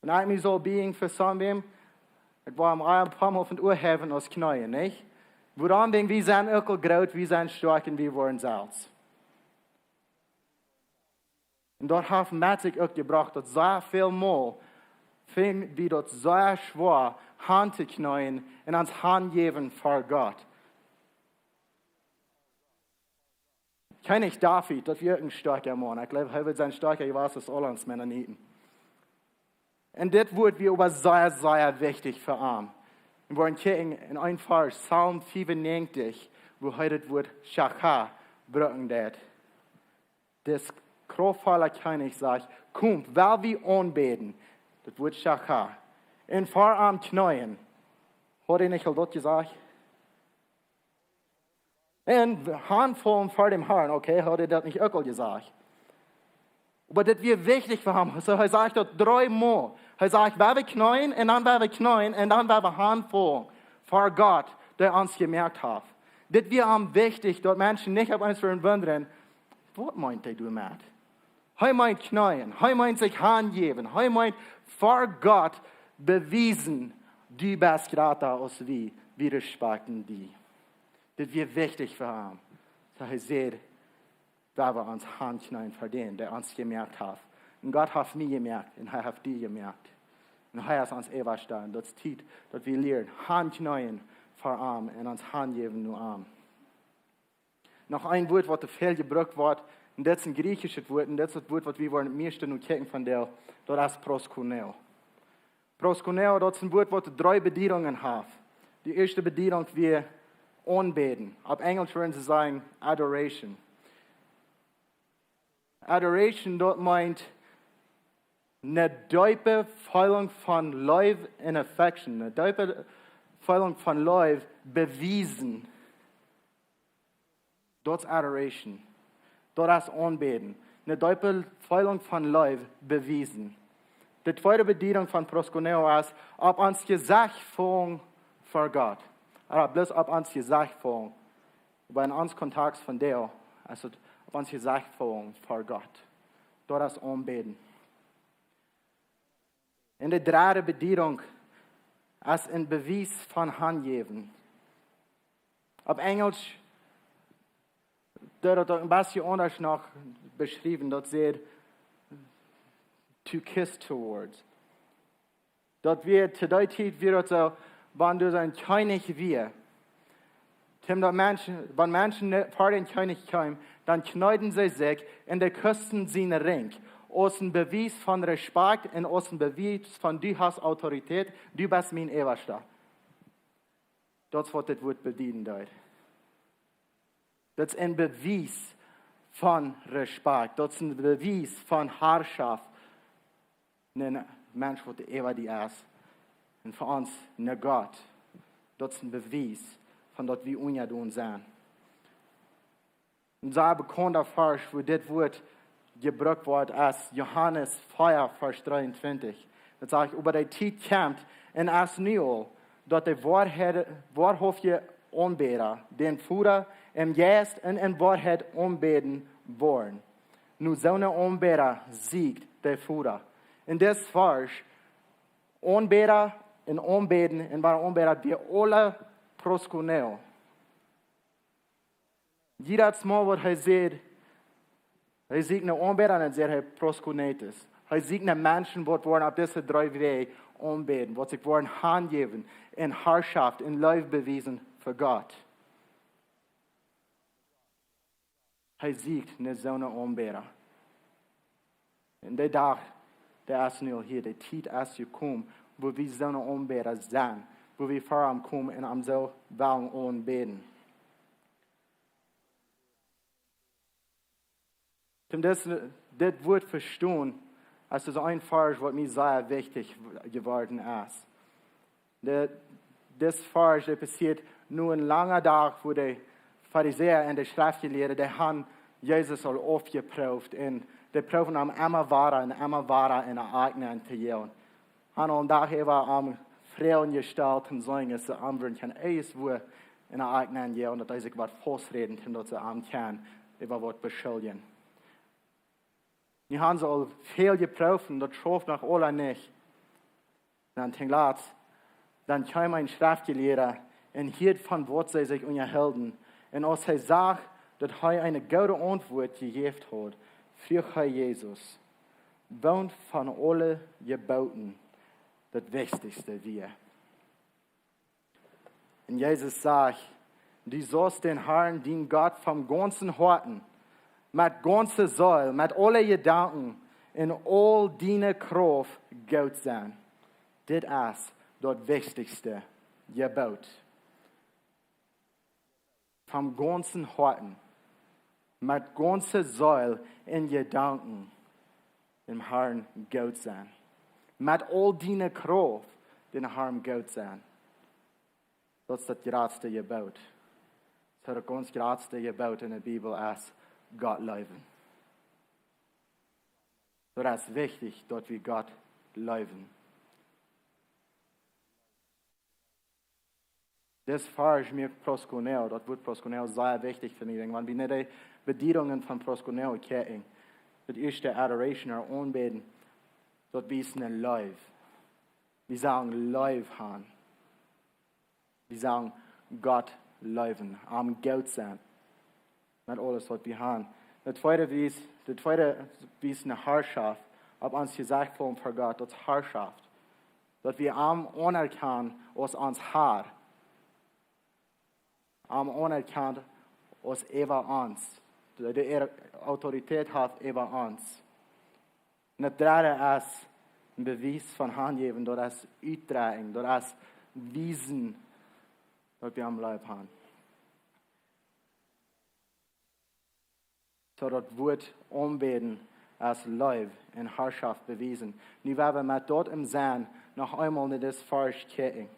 Wan ekj mie saul bieen fa someone, ekj wull am een poa Mol von de Uaren häwen aus Kjneeen, nich? Wuarom? Wäajen wie sent uk aul groot, wie sent stoakj un wie woaren selfst. Un daut haft met sikj uk jebrocht, daut sea väl Mol finj wie daut sea schwoa, Haunt to kjneeen un ons hanjäwen fa Gott. Kjennich David, daut wia een stoakja Maun. Ekj jleew, hee woat sennen stoakja jewast aus aule ons Mennoniten. Un dit Wuat wia oba sea, sea wichtich fa am. Un wie woaren kjikjen en een Varsch, Psalm fiewunnäajentich, wua hee daut Wuat Shachah brucken deed. Dis kraftvolla Kjennich sajcht: "Komt, well wie aunbäden." Daut Wuat Shachah. Un fa am kjneeen. Haud hee nich aul daut jesajcht? Un Haunt folen fa däm Harn, okay, haud hee daut nich uk aul jesajcht? Oba dit wia wichtich fa am. Soo, hee sajcht daut dree Mol. Hee sajcht: "Well wie kjneeen, un dan well wie kjneeen, un dan well wie Haunt folen fa Gott, dee ons jemoakt haft." Dit wia am wichtich, daut Menschen nich opp eemol wudden wundren: "Waut meent hee doamet?" Hee meent kjneeen, hee meent sikj hanjäwen, hee meent fa Gott bewiesen: "Du best jrata aus wie, wie respakjten die." Dit wia wichtich fa am. Soo hee säd: "Well wie ons hankjneeen fa dän, dee ons jemoakt haft." Un Gott haft mie jemoakt un hee haft die jemoakt. Un hee es ons Äwaschte. Daut es Tiet, daut wie lieren hankjneeen fa am un ons hanjäwen no am. Noch een Wuat, waut väl jebrukt woat, un dit es een griechischet Wuat, un dit es daut Wuat, waut wie woaren daut mieeschte no kjikjen vondoag, daut es proskuneo. Proskuneo, daut es een Wuat, waut dree Bediedungen haft. De ieeschte Bediedunk wia aunbäden. Opp Enjlisch wudden see sajen adoration. Adoration, daut meent eene deepe Feelunk von Leew un affection, eene deepe Feelunk von Leew bewiesen. Daut es adoration. Daut es aunbäden. Eene deepe Feelunk von Leew bewiesen. De tweede Bediedunk von proskuneo es opp ons Jesecht faulen fa Gott. Ooda bloos opp ons Jesecht faulen. Oba en ons Kontext vondoag es daut opp ons Jesecht faulen fa Gott. Daut es aunbäden. Un de dredde Bediedunk es een Bewies von hanjäwen. Opp Enjlisch woat daut een bät aundasch noch beschräwen, daut sajcht to kiss towards. Daut wia, to dee Tiet wia daut soo, wan doa een Kjennich wia, Tim, daut Menschen, wan Menschen ne-, ver dän Kjennich kjeemen, dan kjneeden see sikj un dee küssten sienen Rinkj, aus een Bewies von Respakjt un aus een Bewies von: "Du hast Autoritäet, du best mien Äwaschte." Daut es, waut dit Wuat bedieden deed. Daut es een Bewies von Respakjt. Daut es een Bewies von Harschoft. Een Mensch, waut äwa die es. Un fa ons een Gott. Daut es een Bewies von daut wie unja dän sent. Een sea bekaunda Varsch, wua dit Wuat jebrukt woat, es Johanes vea, Varsch dreeuntwintich. Daut sajcht: "Oba de Tiet kjemt un es nu aul, daut de woarheit-, woahauftje Aunbäda dän Voda em Jeist un en Woarheit aunbäden woaren. No soone Aunbäda sieekjt de Voda." Un dis Varsch, Aunbäda un aunbäden, un woo Aunbäda, dee aule proskuneo. Jiedet Mol, waut hee sajcht, hee sieekjt no Aunbäda, dan sajcht hee proskunetes. Hee sieekjt no Menschen, waut woaren opp dise dree Wäaj aunbäden, waut sikj woaren hanjäwen un Harschoft un Leew bewiesen fa Gott. Hee sieekjt no soone Aunbäda. Un dee Dach, dee es nu aul hia, de Tiet es jekomen, wua wie soone Aunbäda sent, wua wie ver am komen un am soo wellen aunbäden. Toom dit, dit Wuat vestonen, es daut een Varsch, waut mie sea wichtich jeworden es. De, dit Varsch, dee passieet no een langa Dach, wua de Farisäa un de Schreftjelieede, dee han Jesus aul aufjeprooft un dee proowen am emma wada un emma wada enne Akjnen to jäwen. Han aul een Dach äwa am Froagen jestalt un soo, aus see am wudden kjennen irjentwua enne Akjnen jäwen, daut hee sikj waut fausräden kunn, daut see am kjennen äwa waut beschuljen. Nu han see aul väl jeprooft un daut schauft noch aula nich. Dan toom latsten, dan kjeem een Schreftjelieeda un hieed von waut see sikj unjahilden. Un aus hee sach, daut hee eene goode Auntwuat jejäft haud, fruach hee Jesus, waut von aule Jeboten daut wichtichste wia. Un Jesus sajcht: "Du saust dän Harn, dienen Gott, vom gaunzen Hoaten, met gaunze Seel, met aule Jedanken un aul diene Krauft goot sennen." Dit es daut wichtichste Jeboot. Vom gaunzen Hoaten, met gaunze Seel un Jedanken dän Harn goot sennen. Met aul diene Krauft dän Harn goot sennen. Daut es daut jratste Jeboot. Soo daut gaunz jratste Jeboot enne Bibel es Gott leewen. Daut es wichtich, daut wie Gott leewen. Dit Varsch, mie proskuneo, daut Wuat proskuneo es sea wichtich fa mie, wiels wan wie no de Bediedungen von proskuneo kjikjen, daut ieeschte Adoration ooda Aunbäden, daut wiest ne Leew. Wie sellen Leew han. Wie sellen Gott leewen, am goot sennen. Met aules waut wie han. Daut tweede wiest, daut tweede wiest ne Harschoft opp ons Jesecht fa Gott, daut es Harschoft. Daut wie am aunerkjanen aus ons Har. Am aunerkjanen aus äwa ons. Daut hee Autoritäet haft äwa ons. Un daut dredde es een Bewies von Hanjäwen, daut es utdrekjen, daut es wiesen, daut wie am leew han. Soo daut Wuat Aunbäden es Leew un Harschoft bewiesen. Nu woa wie met daut em Senn noch eemol no dit Varsch kjikjen.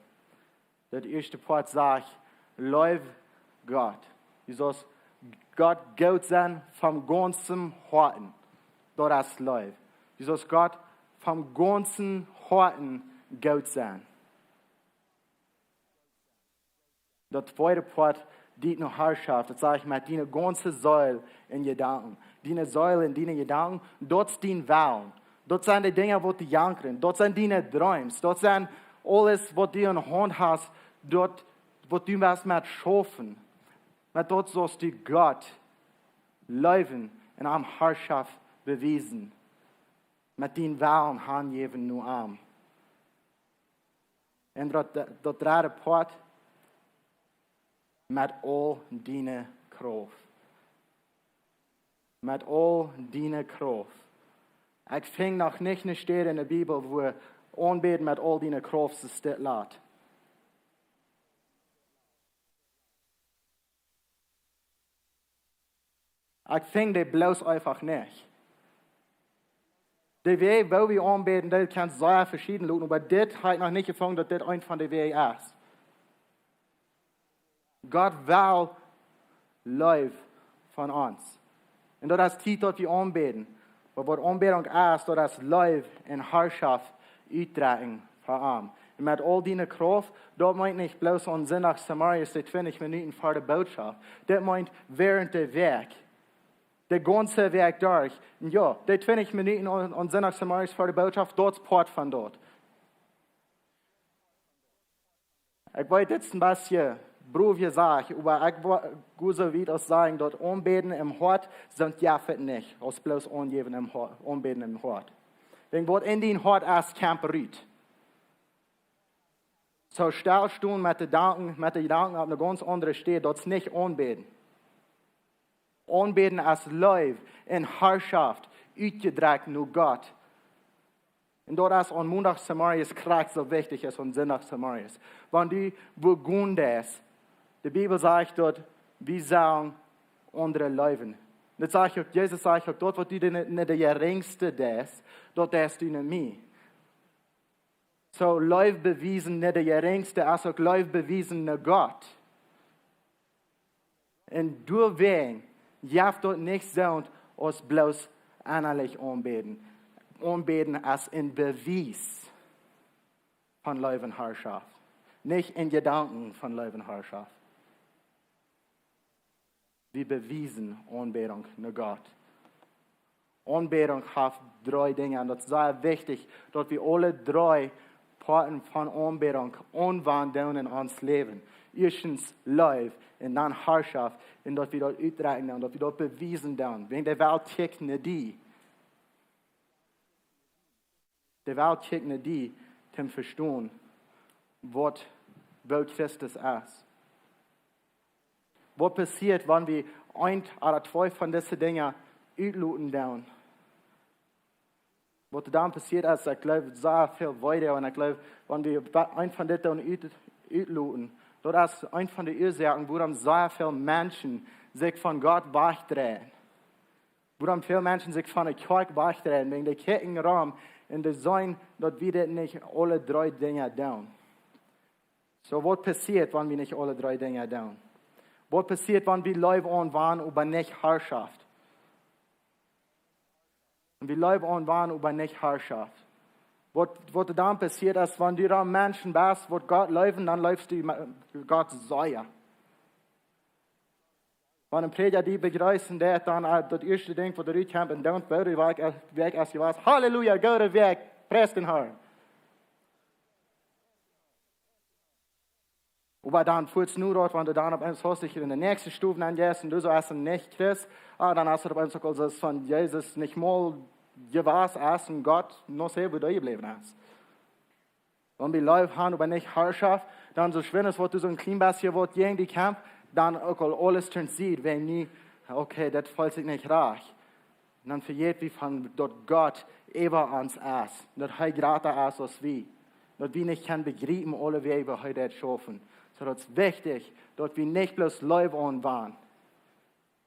Daut ieeschte Poat sajcht: "Leew Gott." Du saust Gott goot sennen vom gaunzen Hoaten. Daut es Leew. Du saust Gott vom gaunzen Hoaten goot sennen. Daut tweede Poat, dee no Harschoft, daut sajcht: "Met diene gaunze Seel un Jedanken." Diene Seel un diene Jedanken, daut es dien Wellen. Daut sent de Dinja, waut die jankren. Daut sent diene Dreems. Daut sent aules, waut du enne Haunt hast, daut, waut du motst met schaufen. Met daut saust du Gott leewen un am Harschoft bewiesen. Met dien Wellen hanjäwen no am. Un daut, daut dredde Poat: "Met aul diene Krauft." Met aul diene Krauft. Ekj finj noch nich ne Städ enne Bibel, wua Aunbäden met aul diene Krauft soo steit lat. Ekj finj dee bloos eefach nich. De Wäaj, woo wie aunbäden, daut kaun sea veschieden loopen, oba dit hab ekj noch nich jefungen, daut dit eent von de Wäaj es. Gott well Leew von ons. Un daut es Tiet, daut wie aunbäden. Oba waut Aunbädunk es, daut es Leew un Harschoft utdrekjen fa am. Un met aul diene Krauft, daut meent nich bloos aun Sindach zemorjes de twintich Minuten ver de Bootschoft. Daut meent wäarent de Wäakj. De gaunze Wäakj derch. Un jo, de twintich Minuten aun, aun Sindach zemorjes ver de Bootschoft, daut es Poat von daut. Ekj weet, dit es een bät brow jesajcht, oba ekj wo-, go soo wiet aus sajen, daut Aunbäden em Hoat, sent jeft et nich, aus bloos Aunjäwen em Hoat, Aunbäden em Hoat. Wiels waut en dien Hoat es, kjemt rut. Soo stell stonen met de Jedanken, met de Jedanken opp ne gaunz aundre Städ, daut es nich Aunbäden. Aunbäden es Leew un Harschoft, utjedrekjt no Gott. Un daut es aun Mondach zemorjes krakjt soo wichtich aus aun Sindach zemorjes. Wan du begonen hast, de Bibel sajcht daut, wie sellen aundre leewen. Daut sajcht uk, Jesus sajcht uk, daut waut du de, de, de jerinjste deist, daut deist du nich mie. Soo, Leew bewiesen, nich de jerinjste, es uk Leew bewiesen no Gott. Un doawäajen jeft daut nich soo aus bloos ennalich aunbäden. Aunbäden es een Bewies von Leew un Harschaft. Nich een Jedanken von Leew un Harschaft. Wie bewiesen Aunbädunk no Gott. Aunbädunk haft dree Dinja, un daut es sea wichtich, daut wie aule dree Poaten von Aunbädunk aunwenjen en ons Läwen. Ieeschtens Leew un dan Harschaft, un daut wie daut utdrekjen un daut wie daut bewiesen doonen. Wan de Welt kjikjt no die, de Welt kjikjt no die, toom vestonen, waut, woo Christus es. Waut passieet, wan wie eent ooda twee von dise Dinja utloten doonen? Waut dan passieet es, ekj jleew, sea väl wieda, un ekj jleew, wan wie eent von dit doonen ut-, utloten, daut es eent von de Uasoaken, wuarom sea väl Menschen sikj von Gott wajchdreien. Wuarom väl Menschen sikj von de Kjoakj wajchdreien, wäajen dee kjikjen rom un dee seenen, daut wie dit nich aule dree Dinja doonen. Soo, waut passieet, wan wie nich aule dree Dinja doonen? Waut passieet, wan wie Leew aunwenjen, oba nich Harschaft? Un wie Leew aunwenjen, oba nich Harschaft. Waut, waut dan passieet es, wan du dan Menschen best, waut Gott leewen, dan leefst du me-, Gott sea. Wan een Prädja die bejreessen deit, dan, äh, daut ieeschte Dinkj waut doa rutkjemt, un dan woo de Wäakj, Wäakj es jewast: Halleluja, goode Wäakj, pries dän Harn. Oba dan fuats nu daut, wan du dan opp eemol hastich en de näakjste Stow nenjeist un du soo aus een Nich-Christ, ah, dan hast du opp eemol uk aul soo von Jesus nich mol jewast aus un Gott noch sea woo doa jebläwen es. Wan wie Leew han, oba nich Harschaft, dan soo schwind aus waut du soo een kjlien bät waut jäajen die kjamfst, dan uk aul aules turnst, wäajen nu, okay, daut feelt sikj nich rajcht. Un dan vejät wie von daut Gott äwa ons es, daut hee jrata es aus wie, daut wie nich kjennen bejriepen aule Wäaj woo hee daut schaufen. Soo daut es wichtich, daut wie nich bloos Leew aunwenjen.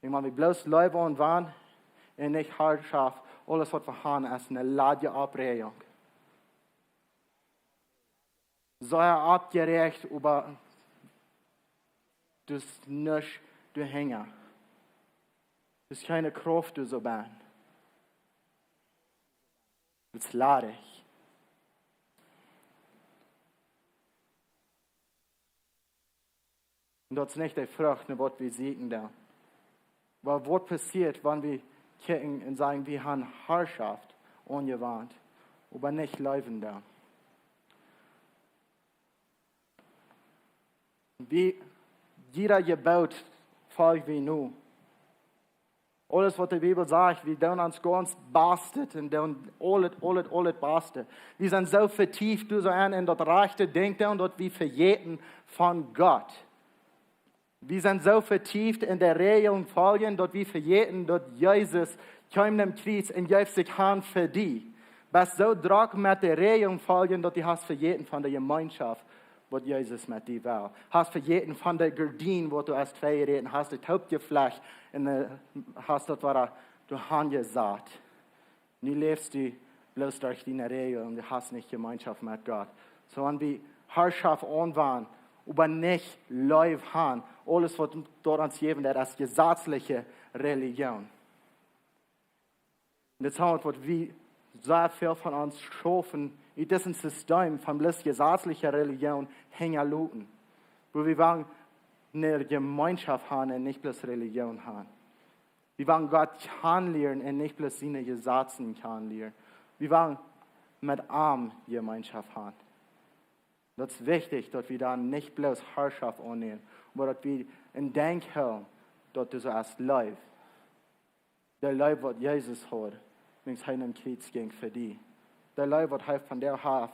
Un wan wie bloos Leew aunwenjen un nich Harschaft, aules waut wie han es eene ladje Oppräajunk. Sea oppjeräacht, oba daut es nuscht doahinja. Daut es kjeene Krauft doa soo bie. Daut es ladich. Un daut es nich de Frucht no waut wie sieekjen doonen. Oba waut passieet, wan wie kjikjen un sajen, wie han Harschaft aunjewenjt, oba nich leewen doonen? Wie, jieda Jeboot folj wie no. Aules waut de Bibel sajcht, wie doonen ons gaunz Bastet un doonen aulet, aulet, aulet Baste. Wie sent soo vetieft doa soo aun, en daut rajchte Dinkj doonen, daut wie vejäten von Gott. Wie sent soo vetieft en de Räajlen foljen, daut wie vejäten, daut Jesus kjeem nom Kjriez un jeef sikj han fa die. Best soo drock met de Räajlen foljen, daut du hast vejäten von de Jemeenschoft, waut Jesus met die well. Hast vejäten von de Gardien, waut du hast vejeräten, hast daut oppjeflajcht un, äh, hast daut wada doa han jesat. Nu läfst du bloos derch diene Räajlen un du hast nich Jemeenschoft met Gott. Soo wan wie Harschaft aunwenjen, oba nich Leew han, aules waut doa ons jäwen, daut es jesazliche Relijoon. Un daut es waut wie sea väl von ons schaufen, ut disen System von bloos jesazliche Relijoon hinjaloten. Wua wie wellen ne Jemeenschoft han un nich bloos Relijoon han. Wie wellen Gott kjanen lieren un nich bloos siene Jesazen kjanen lieren. Wie wellen met am Jemeenschoft han. Daut es wichtich, daut wie dan nich bloos Harschaft aunnämen, oba daut wie en Denkj hoolen, daut du soo hast Leew. De Leew waut Jesus haud, wan hee nom Kjriez jinkj fa die. De Leew waut hee von die haud,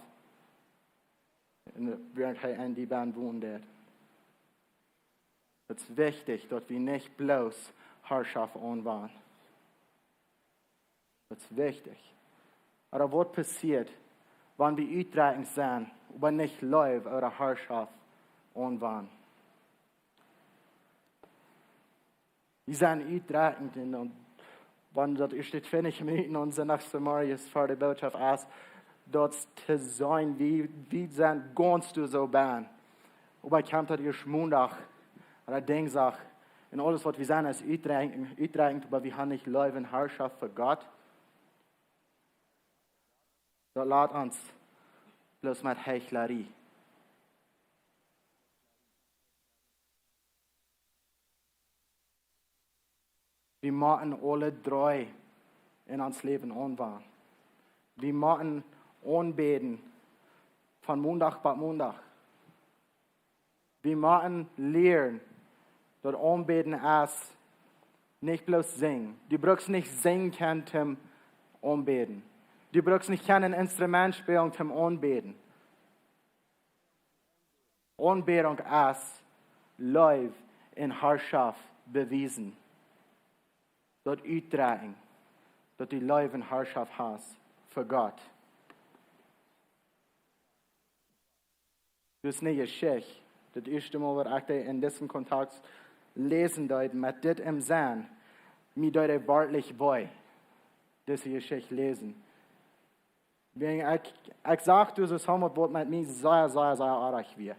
un wäarent hee en die bennen wonen deed. Daut es wichtich, daut wie nich bloos Harschaft aunwenjen. Daut es wichtich. Oba waut passieet, Wan wie utdrekjend sent, oba nich Leew ooda Harschoft aunwenjen. Wie sent utdrekjend un dan, wan daut ieescht twintich Minuten aum Sindach zemorjes ver de Bootschoft es, daut to seenen, wie, wie sent gaunz doa soo bennen. Oba kjemt daut ieescht Mondach ooda Dinjsdach un aules waut wie sent es utdrekjend, utdrekjend, oba wie haben nich Leew un Harschoft fa Gott. Daut lat ons bloos met Heichlerie. Wie motten aule dree en ons Läwen aunwenjen. Wie motten aunbäden von Mondach bat Mondach. Wie motten lieren daut Aunbäden es nich bloos sinjen. Du brukst nich sinjen kjennen toom aunbäden. Du brukst nich kjennen een Instrument spälen toom aunbäden. Aunbädunk es Leew un Harschoft bewiesen. Daut utdrekjen, daut du Leew un Harschoft hast fa Gott. Daut es ne Jeschicht. Daut ieeschte Mol waut ekj dee en disen Kontakt läsen deed, met dit em Senn, mie deed et werkjlich wee, dise Jeschicht läsen. Wäajen ekj, ekj sach, daut es waut, waut met mie sea, sea, sea oajch wia.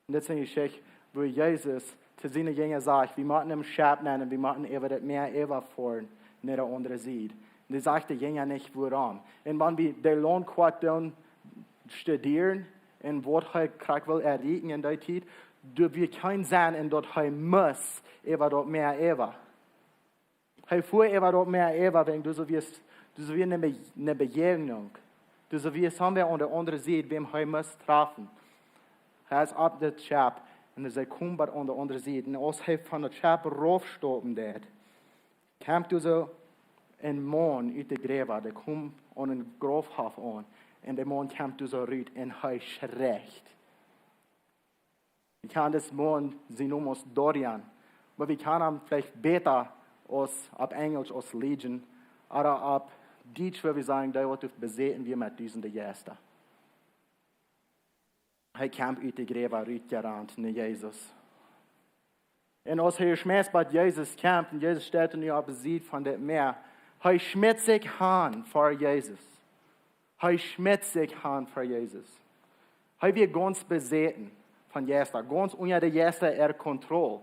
Un dit es ne Jeschicht, wua Jesus to siene Jinja sajcht, wie motten em Schepp nämen, wie motten äwa daut Mäa äwafoaren, no de aundre Sied. Un dee sajcht de Jinja nich wuarom. Un wan wie de Launtkoat dan studieren un waut hee krakjt well erreichen en dee Tiet, doa wia kjeen Senn en daut hee must äwa daut Mäa äwa. Hee fua äwa daut Mäa äwa, wäajen doa wia, doa wia ne Be-, ne Bejäajnunk. Doa wia somebody aun de aundre Sied, wäm hee must trafen. Hee es opp daut Schepp un see komen bat aun de aundre Sied. Un aus hee von daut Schepp raufstappen deed, kjemt doa soo een Maun ut de Gräwa, dee kjeem aun een Graufhoff aun. Un de Maun kjemt doa soo rut un hee schricht. Wie kjanen disen Maun, sien Nomen es Dorian. Oba wie kjanen am veleicht bäta aus opp Enjelsch aus Legion, ooda opp Dietsch, woo wie sajen, dee waut doa besäten wia met dusende Jeista. Hee kjemt ut de Gräwa rutjerant no Jesus. Un aus hee jeschmäten bat Jesus kjemt, un Jesus steit nu opp de Sied von daut Mäa, hee schmitt sikj han ver Jesus. Hee schmitt sikj han ver Jesus. Hee wia gaunz besäten von Jeista, gaunz unja de Jeista äare Kontroll.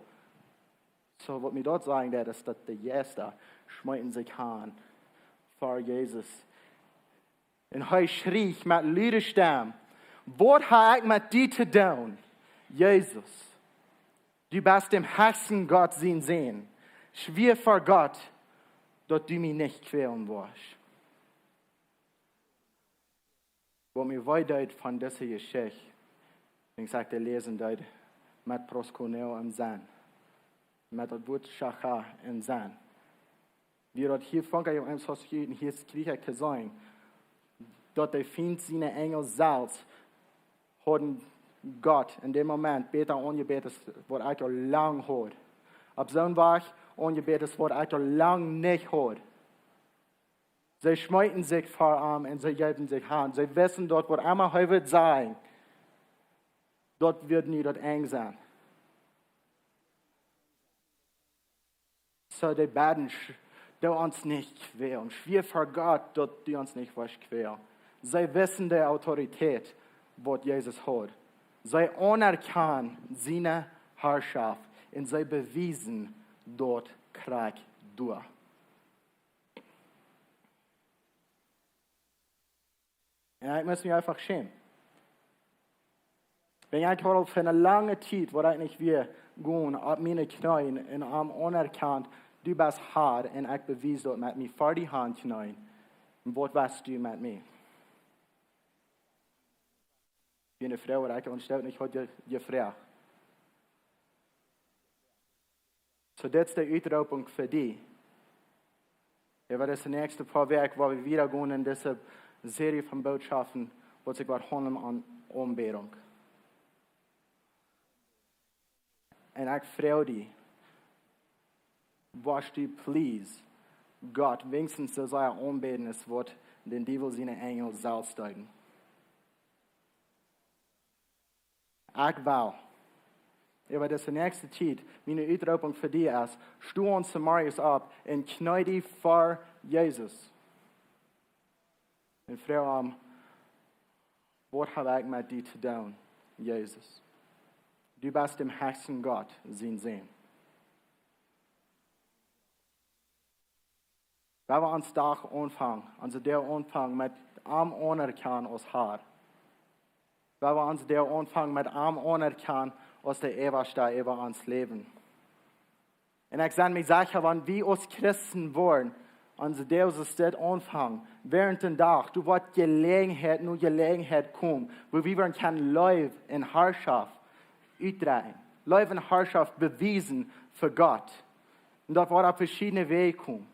Soo, waut mie daut sajen deit, es daut de Jeista schmeeten sikj han ver Jesus. Un hee schricht met lude Stemm: "Waut hab ekj met die to doonen, Jesus? Du best däm hechsten Gott sien Sän. Schwia ver Gott, daut du mie nich kjwälen woascht." Waut mie wee deed von dise Jeschicht, wan ekj dee läsen deed, met proskuneo em Senn, met daut Wuat Chacha em Senn. Woo daut hia funk ekj em Soskiet un hia kjrieech ekj to seenen, daut de Fient siene Enjel selfst hauden Gott en däm Moment bäta aunjebät aus waut ekj aul lang haud. Opp soon Wajch aunjebät aus waut ekj aul lang nich haud. See schmeeten sikj ver am un see jeewen sikj han. See wisten daut waut emma hee wudd sajen, daut wudd nu daut Enj sennen. Soo dee bäden, sch-, doo ons nich kjwälen. Schwia ver Gott, daut du ons nich woascht kjwälen. See wisten de Autoritäet, waut Jesus haud. See aunerkjanen siene Harschoft un see bewiesen daut krakjt doa. Un ekj must mie eefach schämen. Wan ekj haud aul fa ne lange Tiet, waut ekj nich wia, jegonen opp miene Kjneeen un am aunerkjant, du best Har, un ekj bewies daut met mie ver die han kjneeen. Un waut west du met mie? Wia ne Froag, waut ekj aunstoot nich haud je-, jefroacht. Soo, dit es de Utroopunk fa die. Äwa dise näakjste poa Wäakj, wua wie wieda gonen en dise Serie von Bootschoften, waut sikj woat haundlen aun Aunbädunk. Un ekj froag die, woascht du please Gott weens soo sea aunbäden aus waut dän Diewel siene Enjel selfst deeden? Ekj well. Äwa dise näakjste Tiet, miene Utroopunk fa die es, sto ons zemorjes opp un kjnee die ver Jesus. Un froag am: Waut hab ekj met die to doonen, Jesus? Du best däm hechsten Gott sien Sän. Wan wie onsen Dach aunfangen, onse Dach aunfangen met am aunerkjanen aus Herr. Wan wie onsen Dach aunfangen met am aunerkjanen aus de Äwaschta äwa ons Läwen. Un ekj sie mie secha, wan wie aus Christen woaren onse Dach soo aunfangen, wäarent dän Dach, doa woat Jeläajenheit no Jeläajenheit komen, wua wie woaren kjennen Leew un Harschoft utdrekjen, Leew un Harschoft bewiesen fa Gott. Un daut woat opp veschiedne Wäaj komen.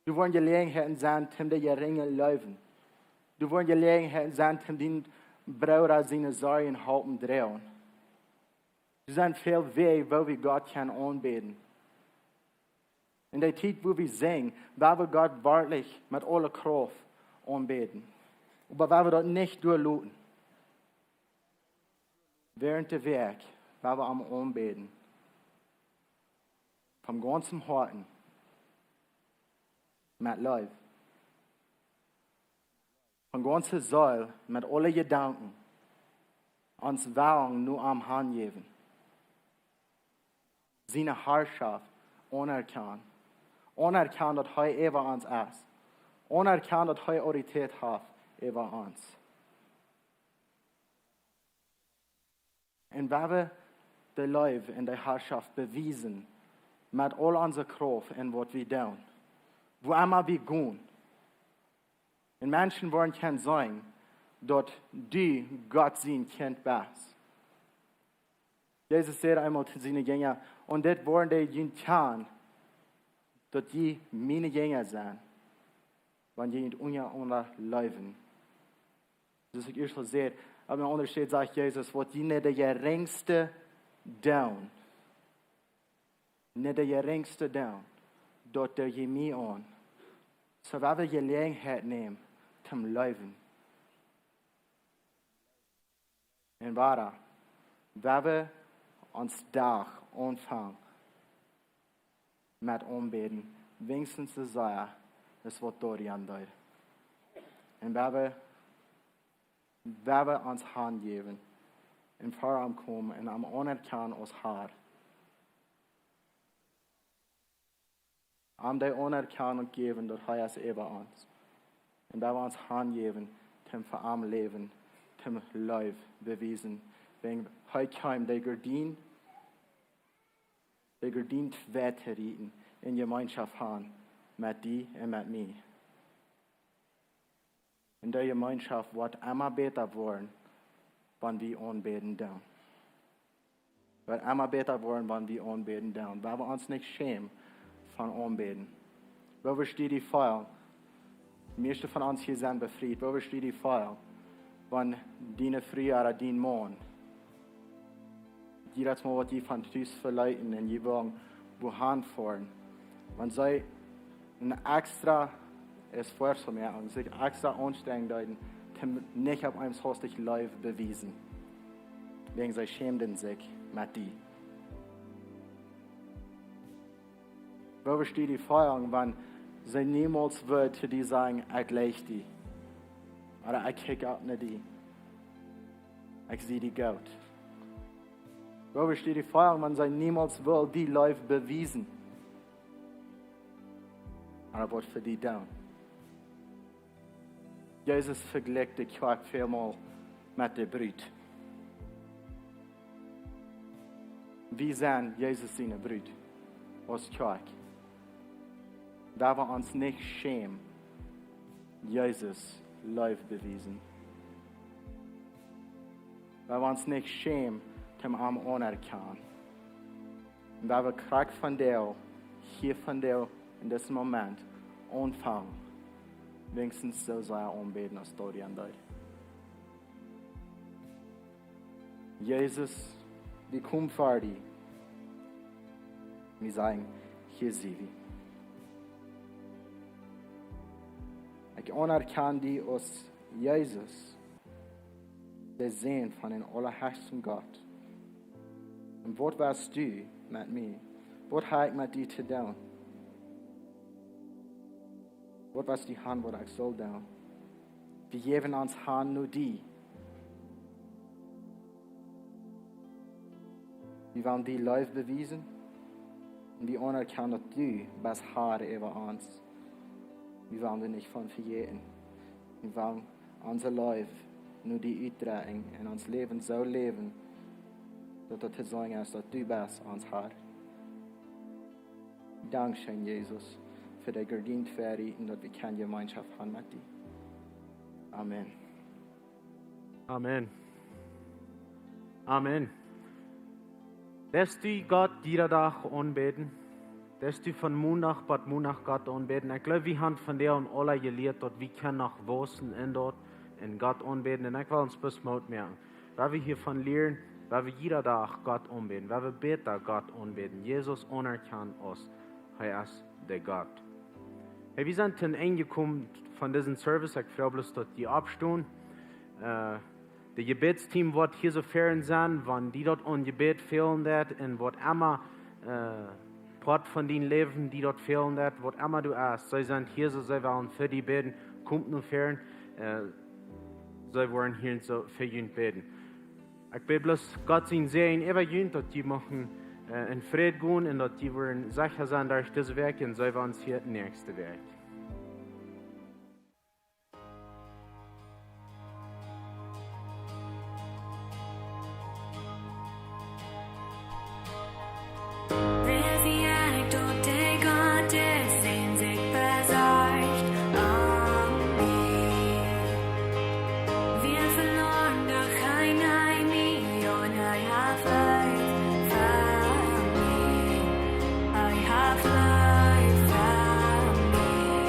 Doa woaren Jeläajenheiten sennen, om de Jerinje leewen. Doa woaren Jeläajenheiten sennen, om dän Brooda siene Sorjen halpen droagen. Doa sent väl Wäaj, woo wie Gott kjennen aunbäden. En de Tiet, wua wie sinjen, woa wie Gott werkjlich met aule Krauft aunbäden. Oba woa wie daut nich dooloten. Wäarent de Wäakj, woa wie am aunbäden. Von gaunzem Hoaten, met Leew. Von gaunzer Seel, met aule Jedanken. Ons Wellen no am hanjäwen. Siene Harschoft aunerkjanen. Aunerkjanen, daut hee äwa ons es. Aunerkjanen, daut hee Autoritäet haft äwa ons. Un woa wie de Leew un de Harschoft bewiesen met aul onse Krauft en waut wie doonen. Wua emma wie gonen. Un Menschen woaren kjennen seenen, daut du Gott sien Kjint best. Jesus säd eemol to siene Jinja: "Un dit woaren dee kjanen, daut jie miene Jinja sent, wan jie junt unjarenaunda leewen." Soo aus ekj ieescht aul säd, opp een aundret Städ sajcht Jesus: "Waut jie no de jerinjste doonen, no de jerinjste doonen, daut doo jie mie aun." Soo woa wie Jeläajenheit nämen toom leewen. Un wada, woa wie onsen Dach aunfangen met aunbäden, weens soo sea aus waut Dorian deed. Un woa wie, woa wie ons hanjäwen un ver am komen un am aunerkjanen aus Herr. Am de Aunerkjanunk jäwen, daut hee es äwa ons. Un woa wie ons hanjäwen, toom fa am läwen, toom Leew bewiesen. Wan hee kjeem, de Gardien, de Gardien twei to rieten, en Jemeenschoft han met die un met mie. Un de Jemeenschoft woat emma bäta woaren, wan wie aunbäden doonen. Woat emma bäta woaren, wan wie aunbäden doonen. Woa wie ons nich schämen von aunbäden. Woo woascht du die feelen? De mieeschte von ons hia sent befriet. Woo woascht du die feelen, wan diene Fru ooda dien Maun, jiedet Mol waut jie von Tus veleeten un jie wellen wua han foaren, wan see een extra Esfuerzo moaken, sikj extra aunstrenjen deeden, toom nich opp eemol haustich Leew bewiesen, wan see schämden sikj met die? Woo woascht du die feelen, wan see niemols wudden to die sajen: "Ekj leew die", ooda "Ekj kjikj opp no die, ekj sie die goot"? Woo woascht du die feelen, wan see niemols wudden die Leew bewiesen, ooda waut fa die doonen? Jesus vejlikjt de Kjoakj väl mol met de Brut. Wie sent Jesus siene Brut aus Kjoakj. Woa wie ons nich schämen, Jesus Leew bewiesen. Woa wie ons nich schämen, toom am aunerkjanen. Un woa wie krakjt vondoag, hia vondoag, en disen Moment, aunfangen, weens soo sea aunbäden aus Dorian deed. Jesus, wie komen ver die. Wie sajen: "Hia sent wie. Ekj aunerkjan die aus Jesus, De Sän von dän aulahechsten Gott. Un waut west du met mie? Waut hab ekj met die to doonen? Waut west du han, waut ekj saul doonen? Wie jäwen ons han no die. Wie wellen die Leew bewiesen. Un wie aunerkjanen, daut du best Har äwa ons. Wie wellen die nich von vejäten. Wie wellen onse Leew no die utdrekjen un ons Läwen soo läwen, daut daut to seenen es, daut du best ons Har. Dankscheen, Jesus, fa de Gardien verrieten, daut wie kjennen Jemeenschoft han met die. Amen. Amen. Amen. Deist du Gott jieda Dach aunbäden? Deist du von Mondach bat Mondach Gott aunbäden? Ekj gleew, wie han vondoag aula jelieet, daut wie kjennen noch wausen en daut, en Gott aunbäden. Un ekj well ons bloos Moot moaken. Wan wie hia von lieren, wan wie jieda Dach Gott aunbäden, wan wie bäta Gott aunbäden, Jesus aunerkjanen aus hee es de Gott. Hey, wie sent tom Enj jekomen von disen Service. Ekj froag bloos, daut jie oppstonen. Äh, de Jebädsteam woat hia soo ver sennen, wan die daut aun Jebäd fälen deit un waut emma, äh, Poat von dien Läwen die daut fälen deit, waut emma du best, see sent hia, see wellen fa die bäden, komt no ver, äh, see woaren hia soo fa junt bäden. Ekj bäd bloos Gott sien Säajen äwa junt, daut jie muchten, äh, en Fräd gonen un daut jie woaren secha sennen derch dise Wäakj un see woaren ons hia näakjste Wäakj. Wäa sie ekj, daut de Gott es, dän sikj besorcht om mie? Wia veloaren, doch hee neem mie aun, hee haft Leew fa mie. Hee haft Leew fa mie.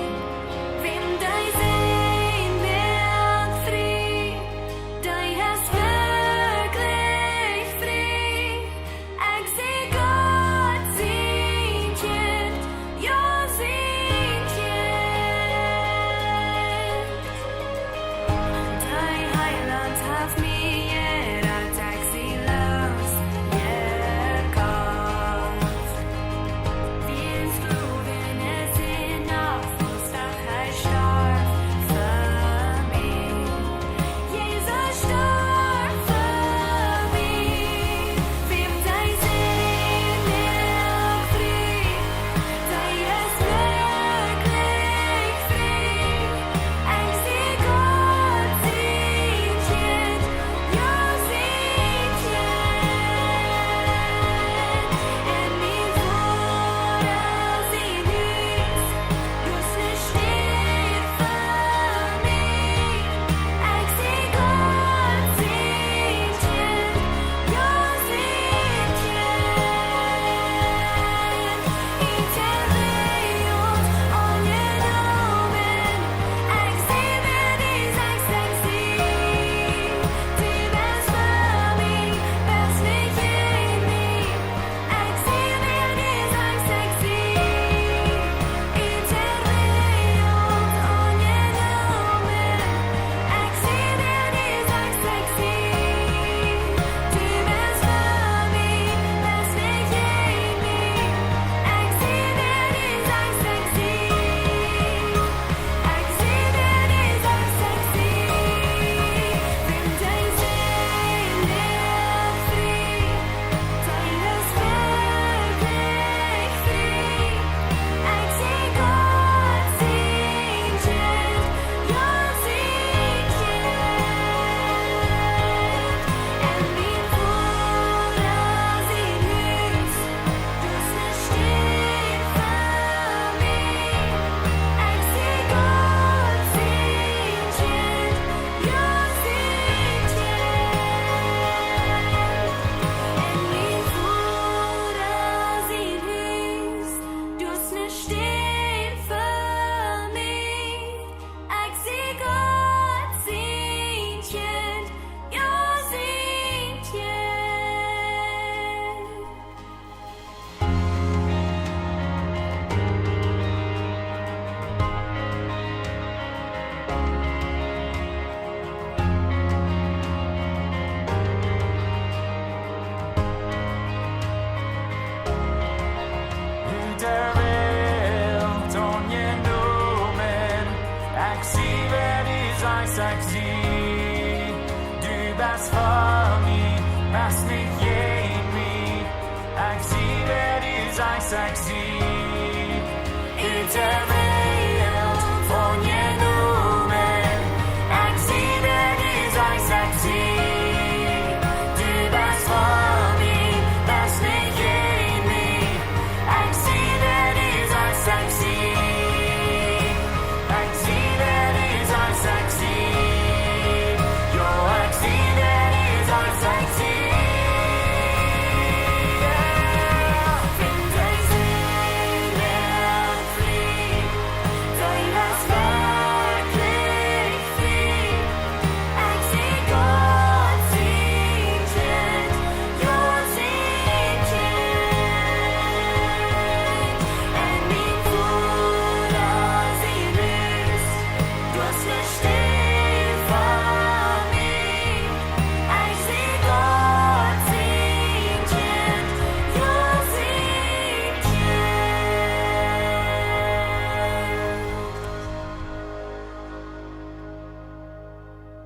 Ekj sie, du best fa mie, best nich jäajen mie. Ekj sie, wäa du sajchst, ekj sie.